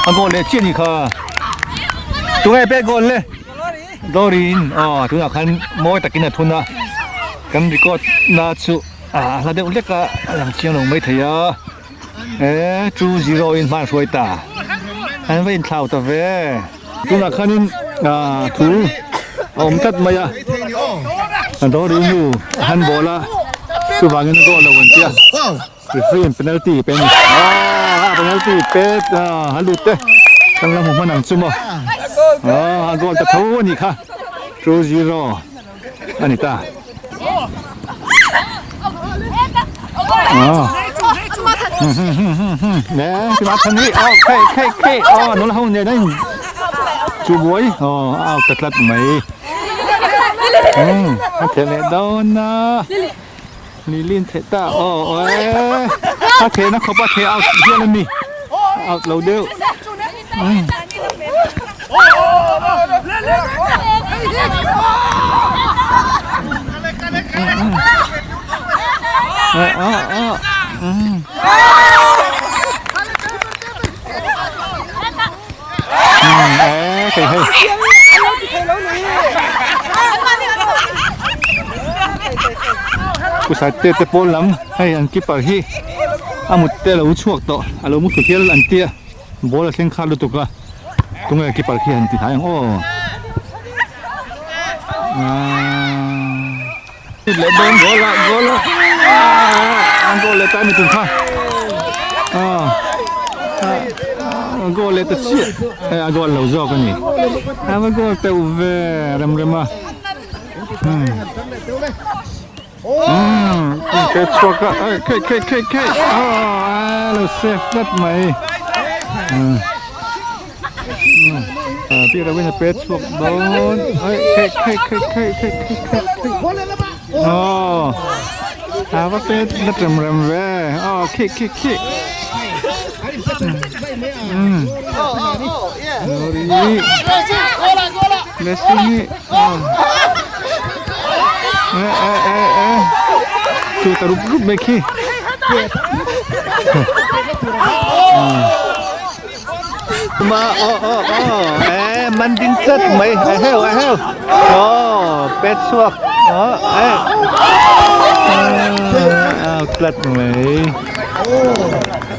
a goal leh chiah a ni kha tunge pek goal le Glory in aw tunah khan mawi takin a thun a kan record na chu a hla deuh hlek a a lang chiang lo maithei a. E 2-0 in hman hruai ta an va inthlau ta ve tunah khanin ah thu a awm tlat mai a a dawri nu a han ball a chuvangin a goal lo an tia referee in penalty pe a ni ah penalty pe a lut te kan la hmu hman ang chu maw ah a goal ta tho a nih kha 2-0 a ni ta. Nè, cái mặt thân đi. Ờ, khê, khê, khê. Ờ, nó là không nè đây. Chú buổi. Ờ, ao cật lật mày. Ừ, nó thế này đâu nè. Ní liên thế ta. Ờ, ờ. A thế nó không bắt thế ao kia lên đi. Ao lâu đều. Ừ. Kusate te pawl lam hei an keeper hi a mut te a lo chhuak tawh a lo mu thlu hial an tia ball a thleng khat lutuk a tunge keeper khi han ti thai ang aw aaa leh dawn goal ah goal ah aaa an goal leh ta a ni tum kha aaa goal leh ta chiah hei a goal lo zawk a ni a va goal teuh ve rem rem a umm ke chhuak a ai khei khei khei khei aw a lo save tlat mai umm pi rawin a pe chhuak dawn ai khei khei khei khei khei khei khei aw a va pe na rem rem ve aw khi khi khi umm Messi ê ê ê ê chu ta rup rup mai khi ma o o o ê man ding tlat mai a heu a heu o pet chhuak o ê a tlat mai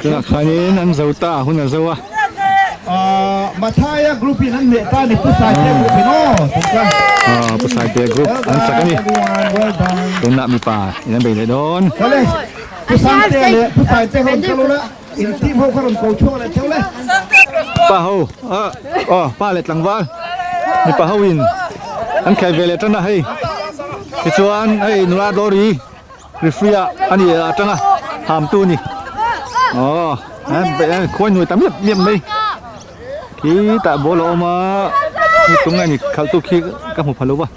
tunah khanin an zo ta hun a zo a. Mathaya group in an hneh ta ni Pu Saite group in aw tawngka. Pu Saite group an sak a ni. Tunah mipa in an bei leh dawn. Chale Pu Sangte leh Pu Saite ho rawn kal ula in team ho kha rawn ko chhuak leh theuh le. Pa ho aw pa leh tlangval mipa ho in an khai ve leh tan a hei tichuan hei nula dawri Referee ah a ni a tang a ham tu a ni aw khuai hnuai tam em em mai khi tah ball a awm a hei tunge ni khalh tu khi ka hmu pha lo va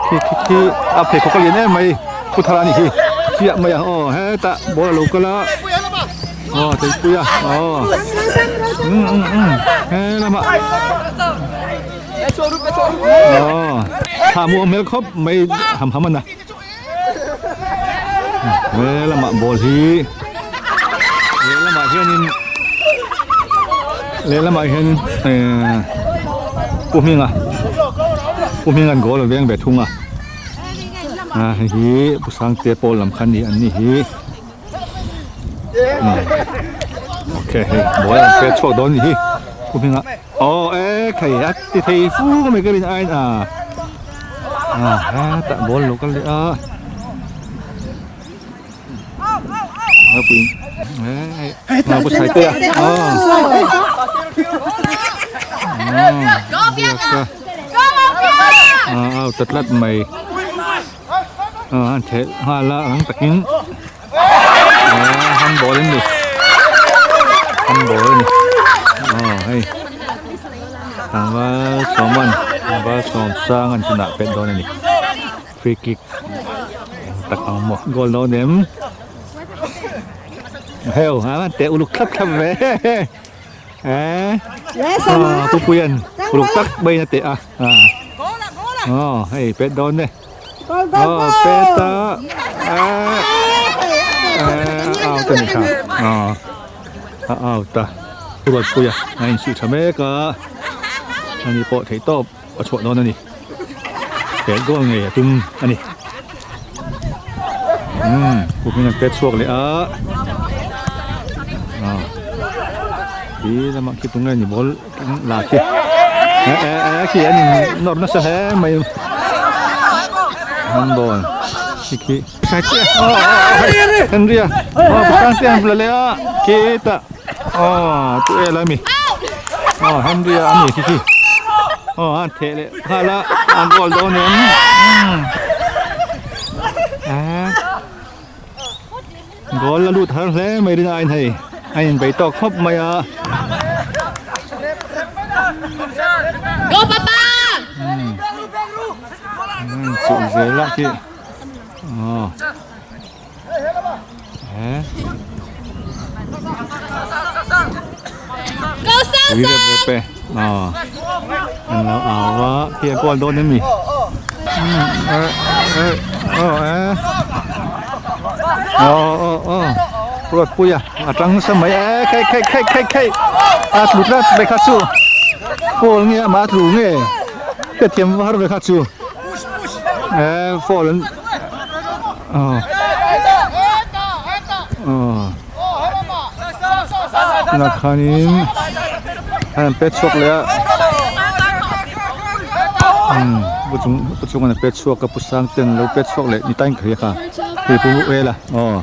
khi khi khi a pheikhawk a lian em mai pu thar a nih hi chiah mai a aw hetah ball a lo kal a aw theipui a aw um um um he lamah aw thah mu awm hmel khawp mai ham ham a na. He lamah ball hi lehlamah hianin lehlamah hianin ehh Pu Hminga Pu Hminga'n goal a veng ve thung a a hei hi Pu Sangte pawl lam kha a ni an ni hi ok hei ball an pet chhuak dawn a nih hi Pu Hminga aw e khai a ti thei fu mai ka rin aiin a. À, hetah ball lo kal leh a a pu sai te a a out ta tlat mai a an theh nghal a rang takin handball an ni handball a ni aw hei tlangval sawman tlangval sawm sang an chunah pet dawn a ni free kick tak ang maw goal dawn em heu a teh uluk thlap thlap ve eh pupuian uluk tak mai in a teh a aw hei pet dawn e. Aw pet a a out a ni kha aw a out a ruatpui a a insuih tha mek a ani pawh theih tawp a chhuah dawn a ni pet goal ngei a tum a ni umm kumin an pet chhuak leh a aw ti lamah khi tunge ni ball la khi e e e khi an in nawr nasa hle mai handball khi khi Henry a aw pasang te an bula leh a khi tah aw chu el a mi aw Henry a ani khi khi aw a theh leh nghal a an goal dawn em Goal la lut har hle mai rin aiin hei a inbei tawk khawp mai a. Go papa! Chuh zel lah khi. Aw. Eh. Go sang Ui rep rep e. Aw. An lo au a khi a goal dawn em ni eh eh aw eh aw aw aw Ruatpuia a tang nasa mai eh khai khai khai khai khai a tlu tlat mai kha chu foul nge amah a tlu nge hriatthiam var ve kha chu eh foul an aw aw tunah khanin a rawn pet chhuak leh a umm pu chung pu chung an pet chhuak a pu sang ten lo pet chhuak leh ni tain ka hria kha hei pu ela aw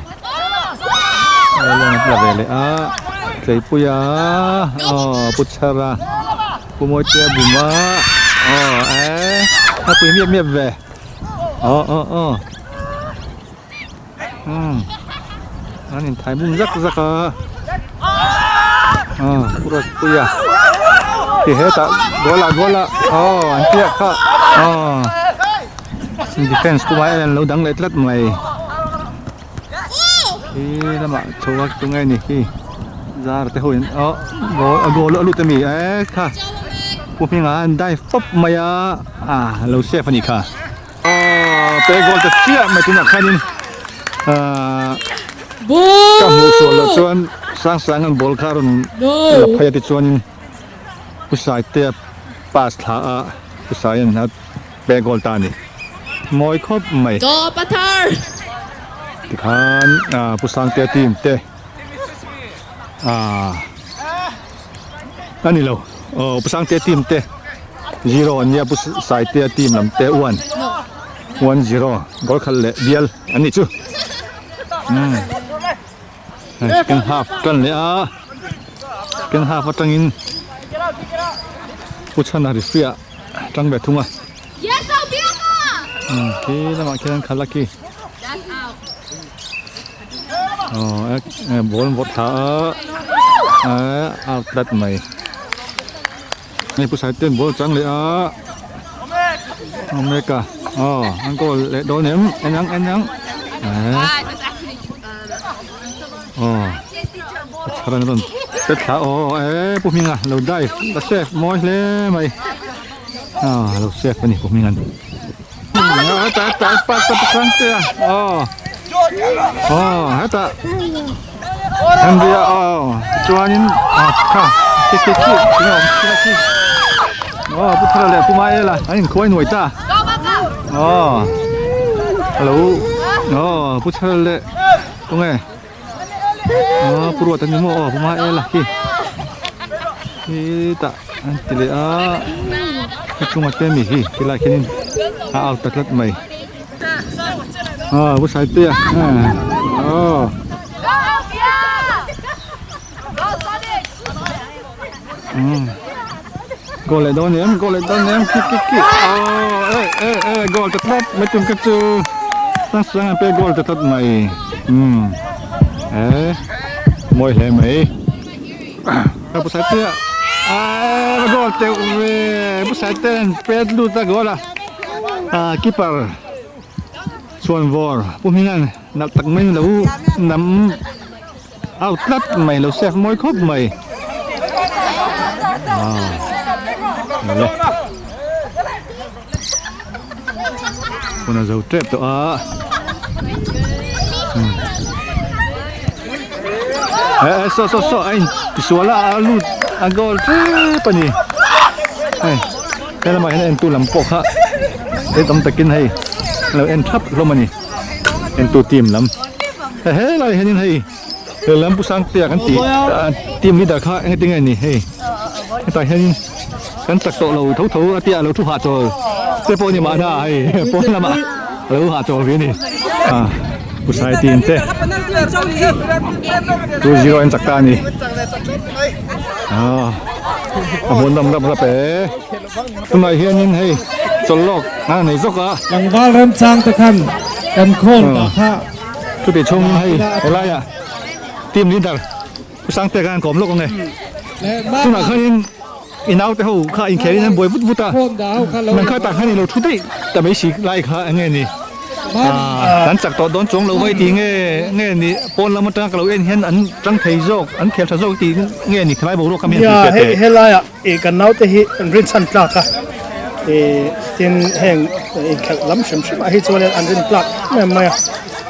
ela la ve leh a tleipuia aw pu chhara pu mawitea buma aw eh a pui miap miap ve aw aw aw. Umm an inthai bum zak zak a aw Ruatpuia ti hetah goal ah goal ah aw an piak kha aw defence pawh ai an lo dang leh tlat mai khi lamah chho a tunge ni khi zar te ho in aw goal a goal a lut ami e kha pu hmingah an dive pawp mai a ah lo save a nih kha. Aww pe goal ta chiah mai tunah khanin ahh ka hmuh sual loh chuan sang sang an ball kha a rawn la phei a tichuanin pu Saitea pass thla a pu Saia'n a pe goal ta a ni mawi khawp mai tikhan ahh pu Sangtea team te ahh a ni lo aw pu Sangtea team te. Zero an nia pu Saitea team lam te one one zero goal khalh leh bial an nih chu umm hei second half tan leh a second half atangin pu Chhana referee ah tang ve thung a umm khi lamah khian an khalh a khi aw ball an vawrh thla a out tlat mai. Hei pu Saite an ball chang leh a Omeka aw an goal leh dawn em en ang en ang eh aw a chhar an rawn pet thla aw eh pu Hminga lo dive la save mawi hle mai aw lo save a ni pu Hminga'n hetah hetah pass ta pu Sangtea aw aw hetah. Henry-a aw chuanin ah kha khi khi khi tinge awm khi khi aw pu thara leh pu maela an inkhuai nuai ta aw alo aw pu thara leh tunge aw pu ruat ani maw aw pu maela khi khi tah an ti leh a a chunga te mi hi khilai khianin a out ta tlat mai. Aw pu Saitea aw goal leh dawn em goal leh dawn em ki ki ki aw eh eh eh goal ta tlat mai tum kha chu sang sang an pe goal ta tlat mai umm eh mawi hle mai pu Saitea aw goal teuh ve pu Saitea an pet lut a goal a. Ah keeper chuan vawr pu hminga'n nalh tak mai lo nam out tlat mai lo save mawi khawp mai ah le hun a zo tep tawh a eh eh saw saw saw a in tisual a a lut a goal tep a ni hei. He lamah hian entu lam pawh kha hei tam takin hei lo en thap hlawm a ni entu team lam he helai hianin hei he lam pu sangtea kan tih team leader kha engtin nge ni hei hetah hianin kan chak tawh lo tho tho a tia lo thu hahchawl te pawh a ni mahna hei pawn lamah a lo hahchawl ve a ni pu sai team te 2-0 an chak ta a ni. A hmun dam dam rap e. Tunah hianin hei chawlh lawk a nei zawk a. Tlangval remchang te khan kan khawn ta kha. Chuti chhungin hei helaiah team leader Pu Sangte khan an kawm lawk ang e. Tunah khanin i naute ho kha inkhelhin an buai vut vut a. Nang kha tah khan i lo thu daih ta mai si lai kha eng nge ni. Kan chak tawh dawn chuang lo vai tih nge nge ni pawn lam atanga ka lo en hian an tang thei zawk an khel tha zawk tih nge ni khelai boruak kha mi han hrilhfiah teh. Nia helaiah ih kan naute hi an rinchhan tlak a ih tin heng inkhelh lam hrim hrim ah hi chuan an rin tlak em em mai a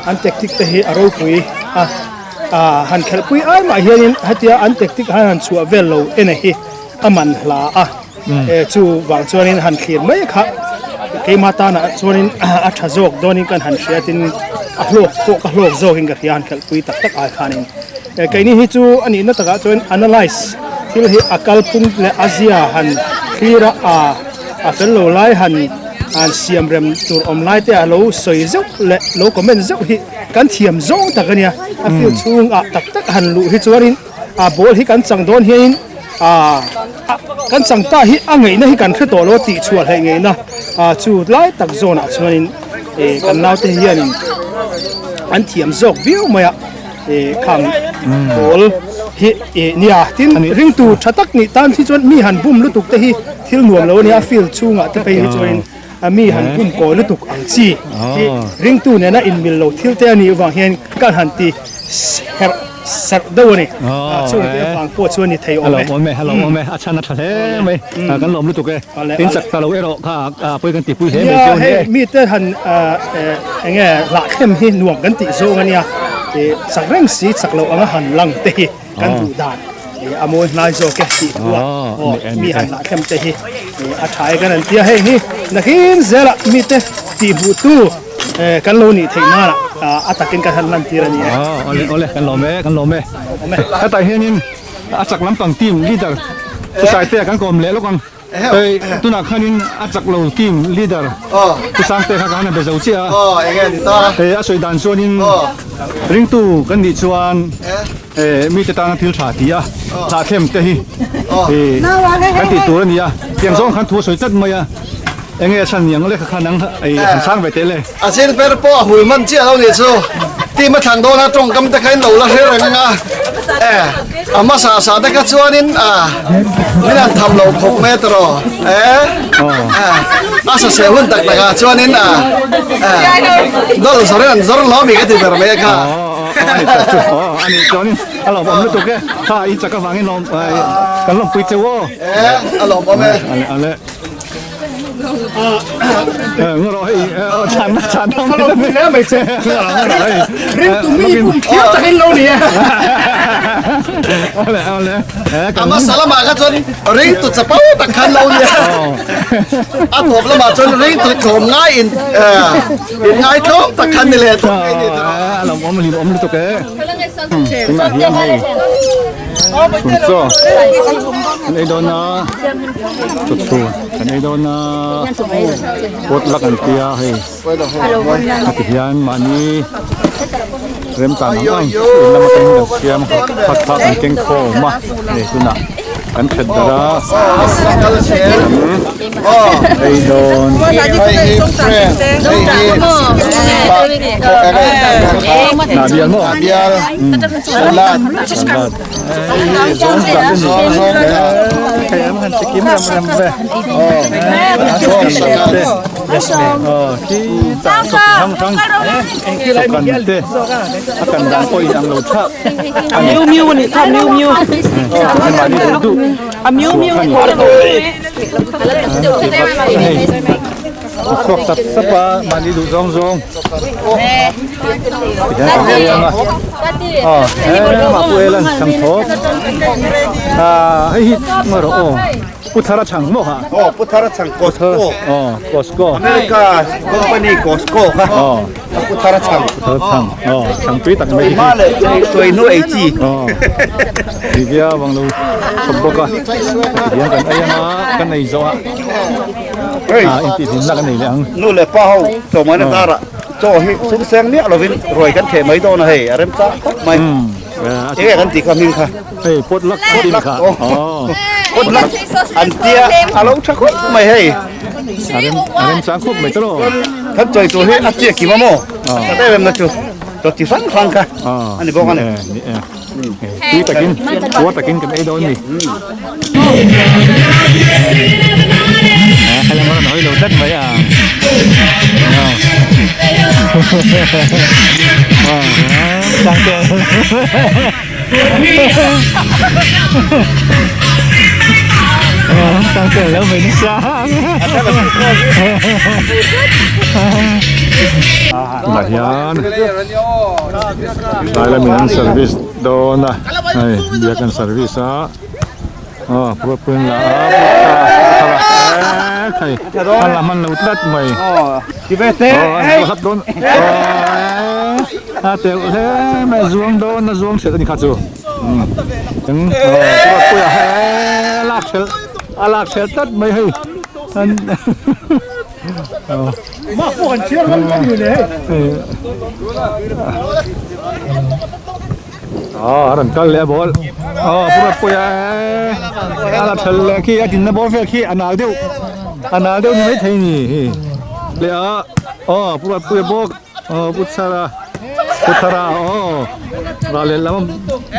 an tactic te hi a ropui a ah han khelhpui ai mah hianin hetia an tactic han han chhuah vel lo en a hi a man hla a. Chu vang chuanin han thlir mai kha keimah tanah chuanin a tha zawk dawnin kan han hria tin a hlawk pawh ka hlawk zawkin ka hria han khelhpui tak tak ai khanin keini hi chu a nihna takah chuan analyse thil hi a kalphung leh a zia han thlir a a fel lo lai han han siam rem tur awm lai te a lo sawi zeuh leh lo comment zeuh hi kan thiam zawng tak a nia a field chhungah tak tak han luh hi chuanin a ball hi kan chang dawn hianin ah kan chang ta hi a ngeihna hi kan hre tawh lo a tih chhuah hleih ngeihna ah chu lai tak zawnah chuanin eh kan naute hianin an thiam zawk viau mai a eh khang ball hi eh nia tin ringtu tha tak nih tan hi chuan mi han bum lutuk te hi thil nuam lo a nia field chhungah te phei hi chuanin a mi han bum kawi lutuk ang chi hi ringtu nena inmil lo thil te a nih avang hian kan han ti herh serh deuh a ni. Chung te avang pawh chuan ni thei awm e. A lawm awm e, a lawm awm e, a chhan a tha hle mai, kan lawm lutuk e. Tin chak ta lo erawh kha pawi kan tihpui hle mai chiang a ni e. Nia, hei mite han eng nge hlahthlem hi nuam kan tih zawng a nia, chak reng si chak loh anga han lang te hi kan duh dan a mawi hnai zawk e tih thu a aw mi han hlahthlem te hi a tha e kan han ti a, hei hi nakin zelah mite tihhmuh tu Kan lo nih theih nan ah a takin kan han lan tir a ni e. Awle awle kan lawm e kan lawm e. Hetah hianin a chak lampang team leader Pu Saite kan kawm leh lawk ang. Hei tunah khanin a chak lo team leader Pu Sangte kha ka han be zo chiah a. Hei a sawi dan chuanin ringtu kan nih chuan mite tana thil tha ti a hlahthlem te hi kan tih tur a ni a. Tiang zawng khan thu a sawi tlat mai a. Enge a chhan niang leh kha nang ei han chhang ve teh le. A zir ber pawh a hul man chiah lo nih chu. Team a thlang dawn a tawngkam te kha in lo la hre reng ang a. E a hmasa sa te kha chuanin a min han tham lo khawp mai a tawh e a sa se hun tak tak ah chuanin a dawlh zawr in an zawr hlawm i ka ti ber mai a kha. Aw ani chuanin a lawmawm lutuk e kha i chak avangin lawm kan lawmpui cheu aw. E a lawmawm e. Ale. A hmasa lamah kha chuan ringtu chapo tak khan lo nia a tawp lamah chuan ringtu tlawm ngai in in ngai tlawm tak khan ni leh tawp mai ni a lo awm lim awm lutuk e tunah hian hei chhunchaw an ei dawn a. Chawchhun kan ei dawn a pot lak an tia hei a ti hian mahni remtan ang ang in lam atangin kan siam khat kha kan keng khawm a hei tunah kan that darh a ei dawn. Hnah bial maw? Chhuak sap sap a mahni duh zawng zawng tihian kan ei ang a aw hemah pawh elan chhang thawk ah hei hi ngaw rawh aw pu thara chhang maw kha aw pu thara chhang Costco aw Costco America company Costco kha aw pu thara chhang pu thara chhang aw chhang tui tak mai hi leh tuai hnu ei chi aw ti viau ang lo chhawp bawk a tihian kan ei ang a kan ei zawh a Hei, nu leh pa ho tlawmngaihna karah chaw hi sum seng miah lovin ruai kan theh mai dawn a hei, a rem chak khawp mai. Enge kan tih kha hming kha? Hei, pot luck an tih kha. Pot luck an tia a lo tha khawp mai hei. A rem a rem chang khawp mai tawh. Kan chawi tur hi a chiah kim a maw? Tha em em na chu chaw chi hrang hrang kha a ni bawk a ni. Tui takin, puar takin kan ei dawn a ni. Helai rawn hawi lo tlat mai a. Tangte lo mai nasa. Tah hian tlai lamin an service dawn a hei biak an service a aw purpun la a hei a la hman lo tlat mai aw an hlap dawn a teuh hle mai zuang dawn a zuang hrelh a ni kha chu eng aw purpui a hei a lak hrelh a lak hrelh tlat mai hei an. A rawn kal leh a ball aw pu Rapuia a la thal leh khi a dinna ball vel khi a nal deuh a nal deuh ni maithei ni hi leh a aw pu Rapuia bawk aw pu Chhara pu Thara aw ral leh lam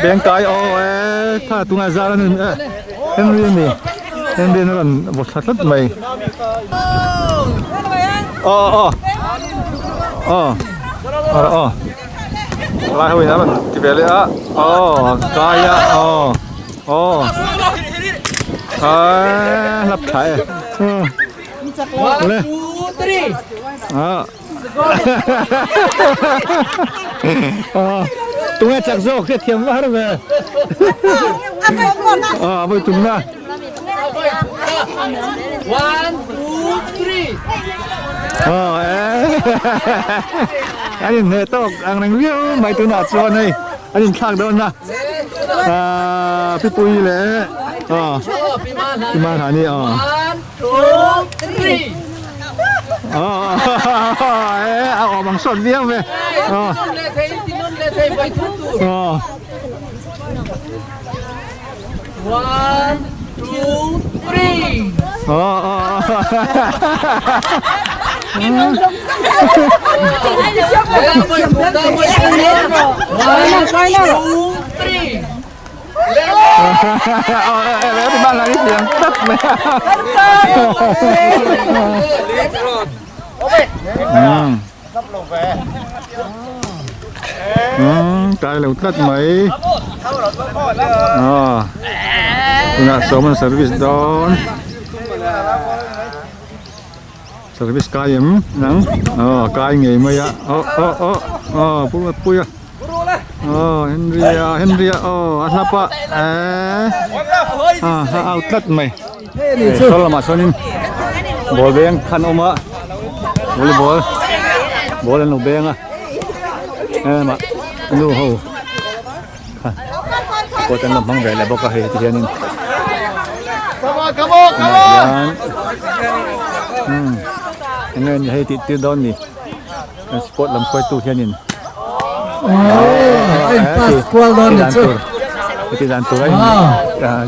beng kai aw e tha tunah zar a ni Henry a ni. Henry an rawn vaw thla tlat mai aw aw aw aw aw lai ho in a rawn ti ve leh a aw kai a aw aw aa hlap tha e a Tunge chak zawk hriat thiam var ve. A vawi tumna. One, two, three. An inhneh tawk ang reng viau mai tunah chuan hei an inthlak dawn a. Pipui leh Pima Rani. One, two, three. A awm ang sawt viau ve. One, two, three. One, two, three. Kai lo tlat mai tunah sawm an service dawn service kai em nang aw kai ngei mai a aw aw aw aw pu pui a. Aw Henry a Henry a aw a hlap a eee a a out tlat mai saw lamah sawnin ball beng khan a awm a volleyball ball an lo beng a hemah nu ho kha court an lo hmang ve leh bawk a hei ti hianin tunah hian umm eng nge ni hei tih tir dawn ni. Kan sport lam hruaitu hianin a in pass kual dawn ni chu heti dan tur a in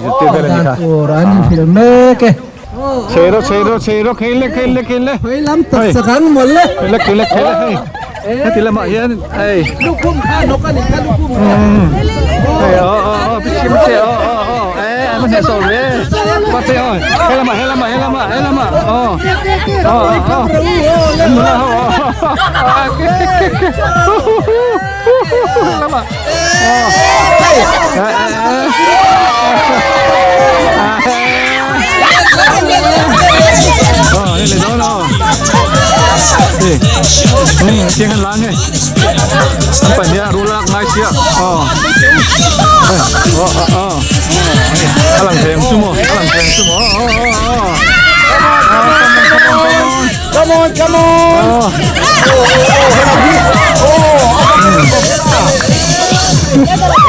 zirtir vel a ni kha tur an inhrilh mek e chei rawh chei rawh chei rawh khei le khei le khei le khawi lam tak sak ang mawlh le khei le khei le khei le hei heti lamah hian hei lukhum kha hnawk a ni kha lukhum kha hei aw aw aw pichhi pichhi aw aw aw e an hne sawh ve pate aw he lamah he lamah he lamah he lamah aw aw aw nula ho aw lamah aw hei le dawn aw hei tiang an la nge an pahnih a rul a ngai sia aw aw aw a lang thei ang chu maw a lang thei ang chu maw aw aw aw Come on, come on!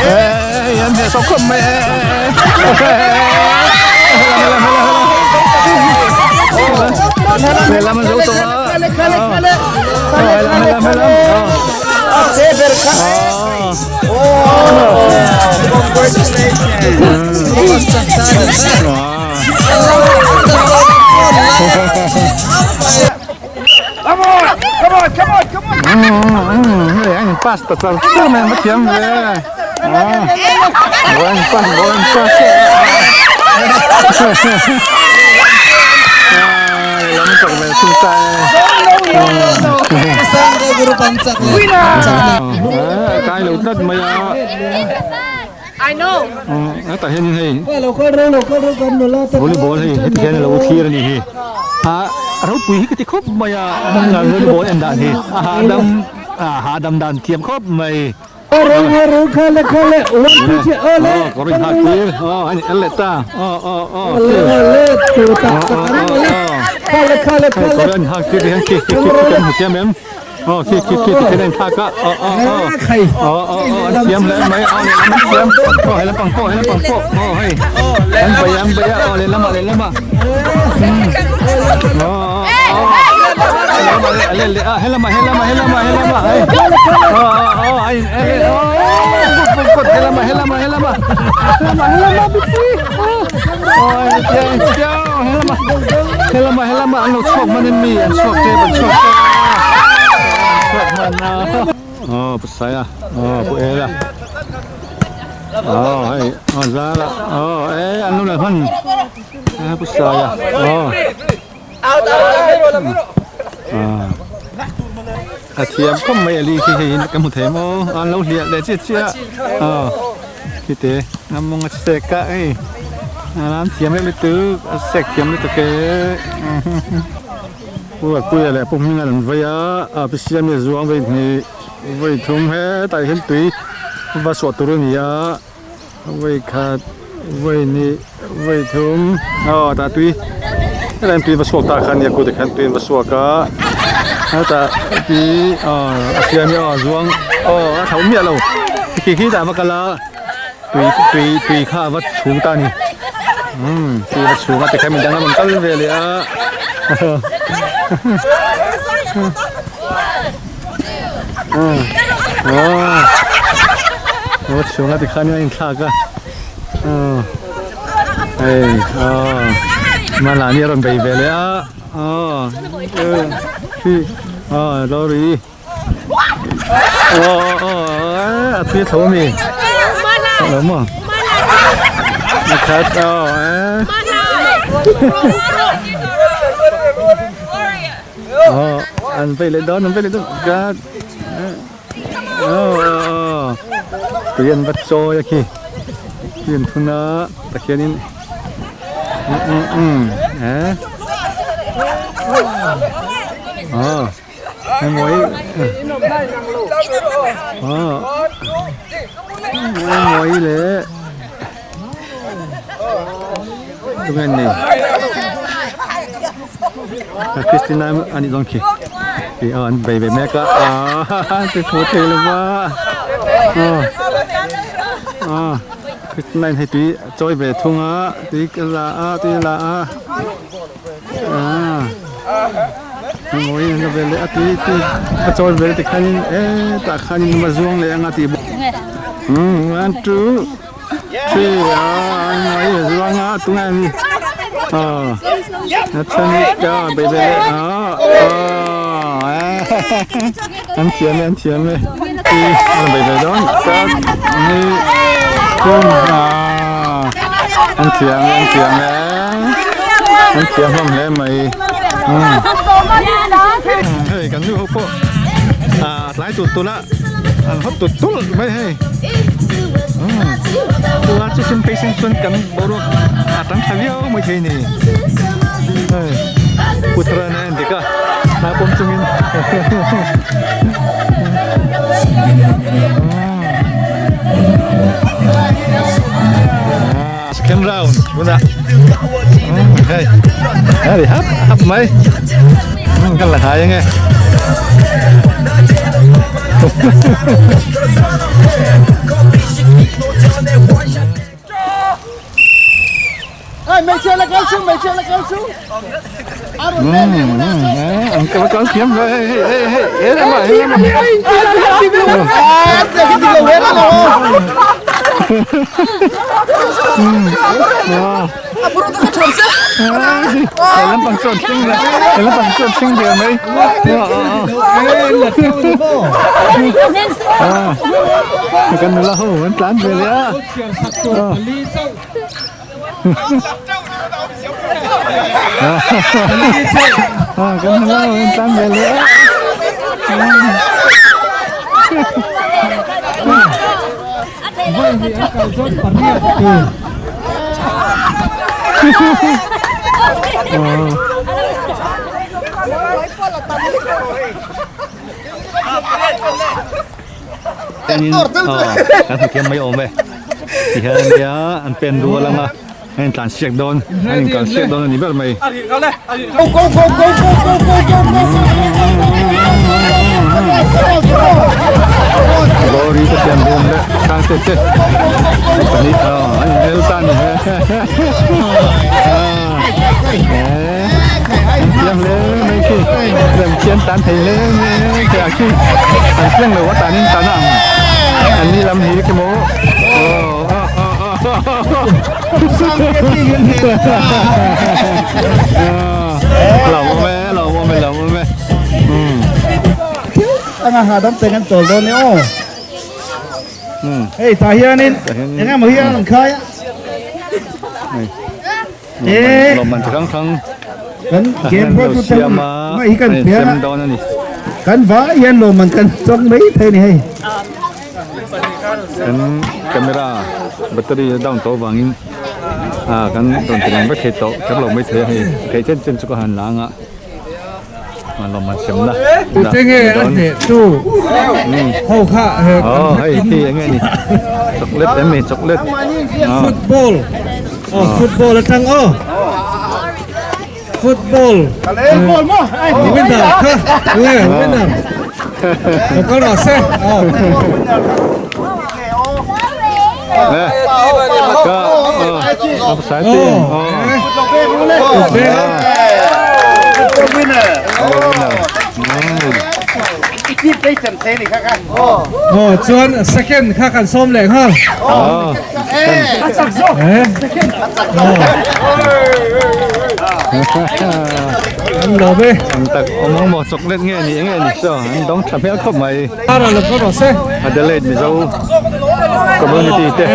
Ê, anh hè sao không mẹ. Mẹ làm ăn dấu tổ á. Mẹ làm, mẹ làm, mẹ làm. Come on, come on, come on, come on. Hei anh pass ta char char mai an thiam ve anh pass anh pass lam chak ve thung ta e. Kai lo tlat mai a. Hetah hianin hei volleyball hei heti hian a lo thlir a nih hi. A ropui hi ka ti khawp mai a volleyball en dan hi a hahdam a hahdam dan thiam khawp mai. Kawr in hak tir aw a en leh ta aw aw aw kawr in hak tir hian khi khi khi kan hmu thiam em aw khi khi khi ti khian a inthlak a aw aw aw aw aw aw an thiam hle mai aw lehlam an thiam aw helam pang pawh helam pang pawh aw hei an bei an bei a aw lehlamah lehlamah aw aw helama helama helama helama hei aw aw aw helama helama helama helama helama bipui helama helama helama an lo chhuak hman in mi an chhuak tep an chhuak tep chhuak hman a aw pasai a aw pu ela aw hei aw zala aw e an lo la hman pasai a aw A thiam khawp mai ali khi hei ka hmu thei maw an lo hliah leh chiah chiah a khi te a mawng a sek a hei a lam thiam reuh lutuk a sek thiam lutuk e pu Puia leh pu Hminga an vei a a pi Siami a zuang vei hnih vei thum hetah hian tui va suah tur a ni a. Vawi khat vawi hnih vawi thum aw tah tui helai tui va chhuak ta kha nia kut ah khan tui an va chhuak a hetah ti aw a siam hi aw a zuang aw a tho miah lo khi khi tah a va kal a tui tui tui kha a va chhung ta a ni umm tui a va chhung a tikhian midang a rawn kal ve leh a aw chhunga tikhan a inthlak a hei aw Malani a rawn bei ve leh a aw khi aw lorry aw aw a tui a tho ami lo maw a khat aw Ờ, anh về lại đón, anh về lại đón. Gà. Ờ, ờ. Tui bắt trôi khi. Tui thun á, ta kia nên. Ừ ừ ừ. Ờ. Ờ. Em mới. Ờ. Em mới lệ. Tung anh này. Christina a nih dawn khi tih aw an bei ve mek a aaa ti fu thei lo va aw aw Christina in hei tui a chawi ve thung a tui ka la a tui a la a aaa mawi an la ve leh a tui tui a chawi ve tikhanin e tah khanin va zuang leh anga tih bawk umm one two. Three a mai a zuang a tunge ni aw a then hi ka bei ve leh a aw an thiam e an thiam e ti an bei ve dawn ka ni thum a an thiam e an thiam e an thiam hlawm hle mai hei kan nu ho pawh a tlai tut tut a. An hawt tut tut mai hei tuna chu chim phei sen chuan kan boruak a tam tha viau mai thei ni hei putra na en dik a hna pawm chungin second round tunah hei hei hap hap mai kan la hai ange. Kan nula ho an tlan ve leh a. Ah, kan hmu an tlan ve leh a. Vai hnih an kal chuan pariat tur. Kan hmu thiam mai awm e. Tihian ania an pen rual anga an intlan siak dawn an inkal siak dawn a ni ber mai. Lorry te siam dun leh Sangte te pahnih an inhel ta a ni an thiam hle mai khi lem khian tan thei hle mai khi a khi an thleng lo a tan in tan a ang an ni lam hi khi maw lo awm e lo awm e lo awm e anga hahdam te kan chawl dawn e aw hei tah hianin engemaw hian an khai a lawmman chi hrang hrang kan game pawh chu te mai hi kan pian a kan vai hian lawmman kan chawk mai thei ni hei kan camera battery a down tawh avangin ah kan rawn ti lang vek thei tawh kher lo mai thei a hei theih chen chen chu ka han lang a lawmman semna tute nge a hneh tu ho kha he oh hei khi enge ni chocolate em ni chocolate football oh football atang aw football winner kha nge winner lo kal rawh se aw Aw chuan second kha kan sawm leh nghal. An lawm e. Ang tak awm ang maw chocolate nge ni nge ni saw an dawng tha hmel khawp mai. Ara lo kal rawh se. Adelaide Mizo community te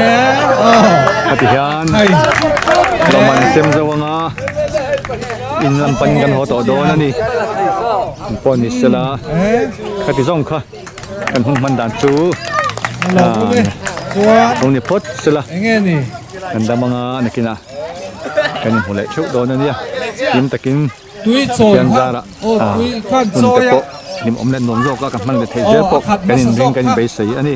a ti hian lawmman sem zo anga in lam panin kan haw tawh dawn a ni. Pawh ni sela khati zawng kha kan hun hman dan chu lo ni phawt sela kan dam anga nakinah kan inhmu leh theuh dawn a nia hlim takin Pathian zarah hun te pawh hlimawm leh nuam zawka kan hman leh theih zel pawh kan inring kan inbeisei a ni.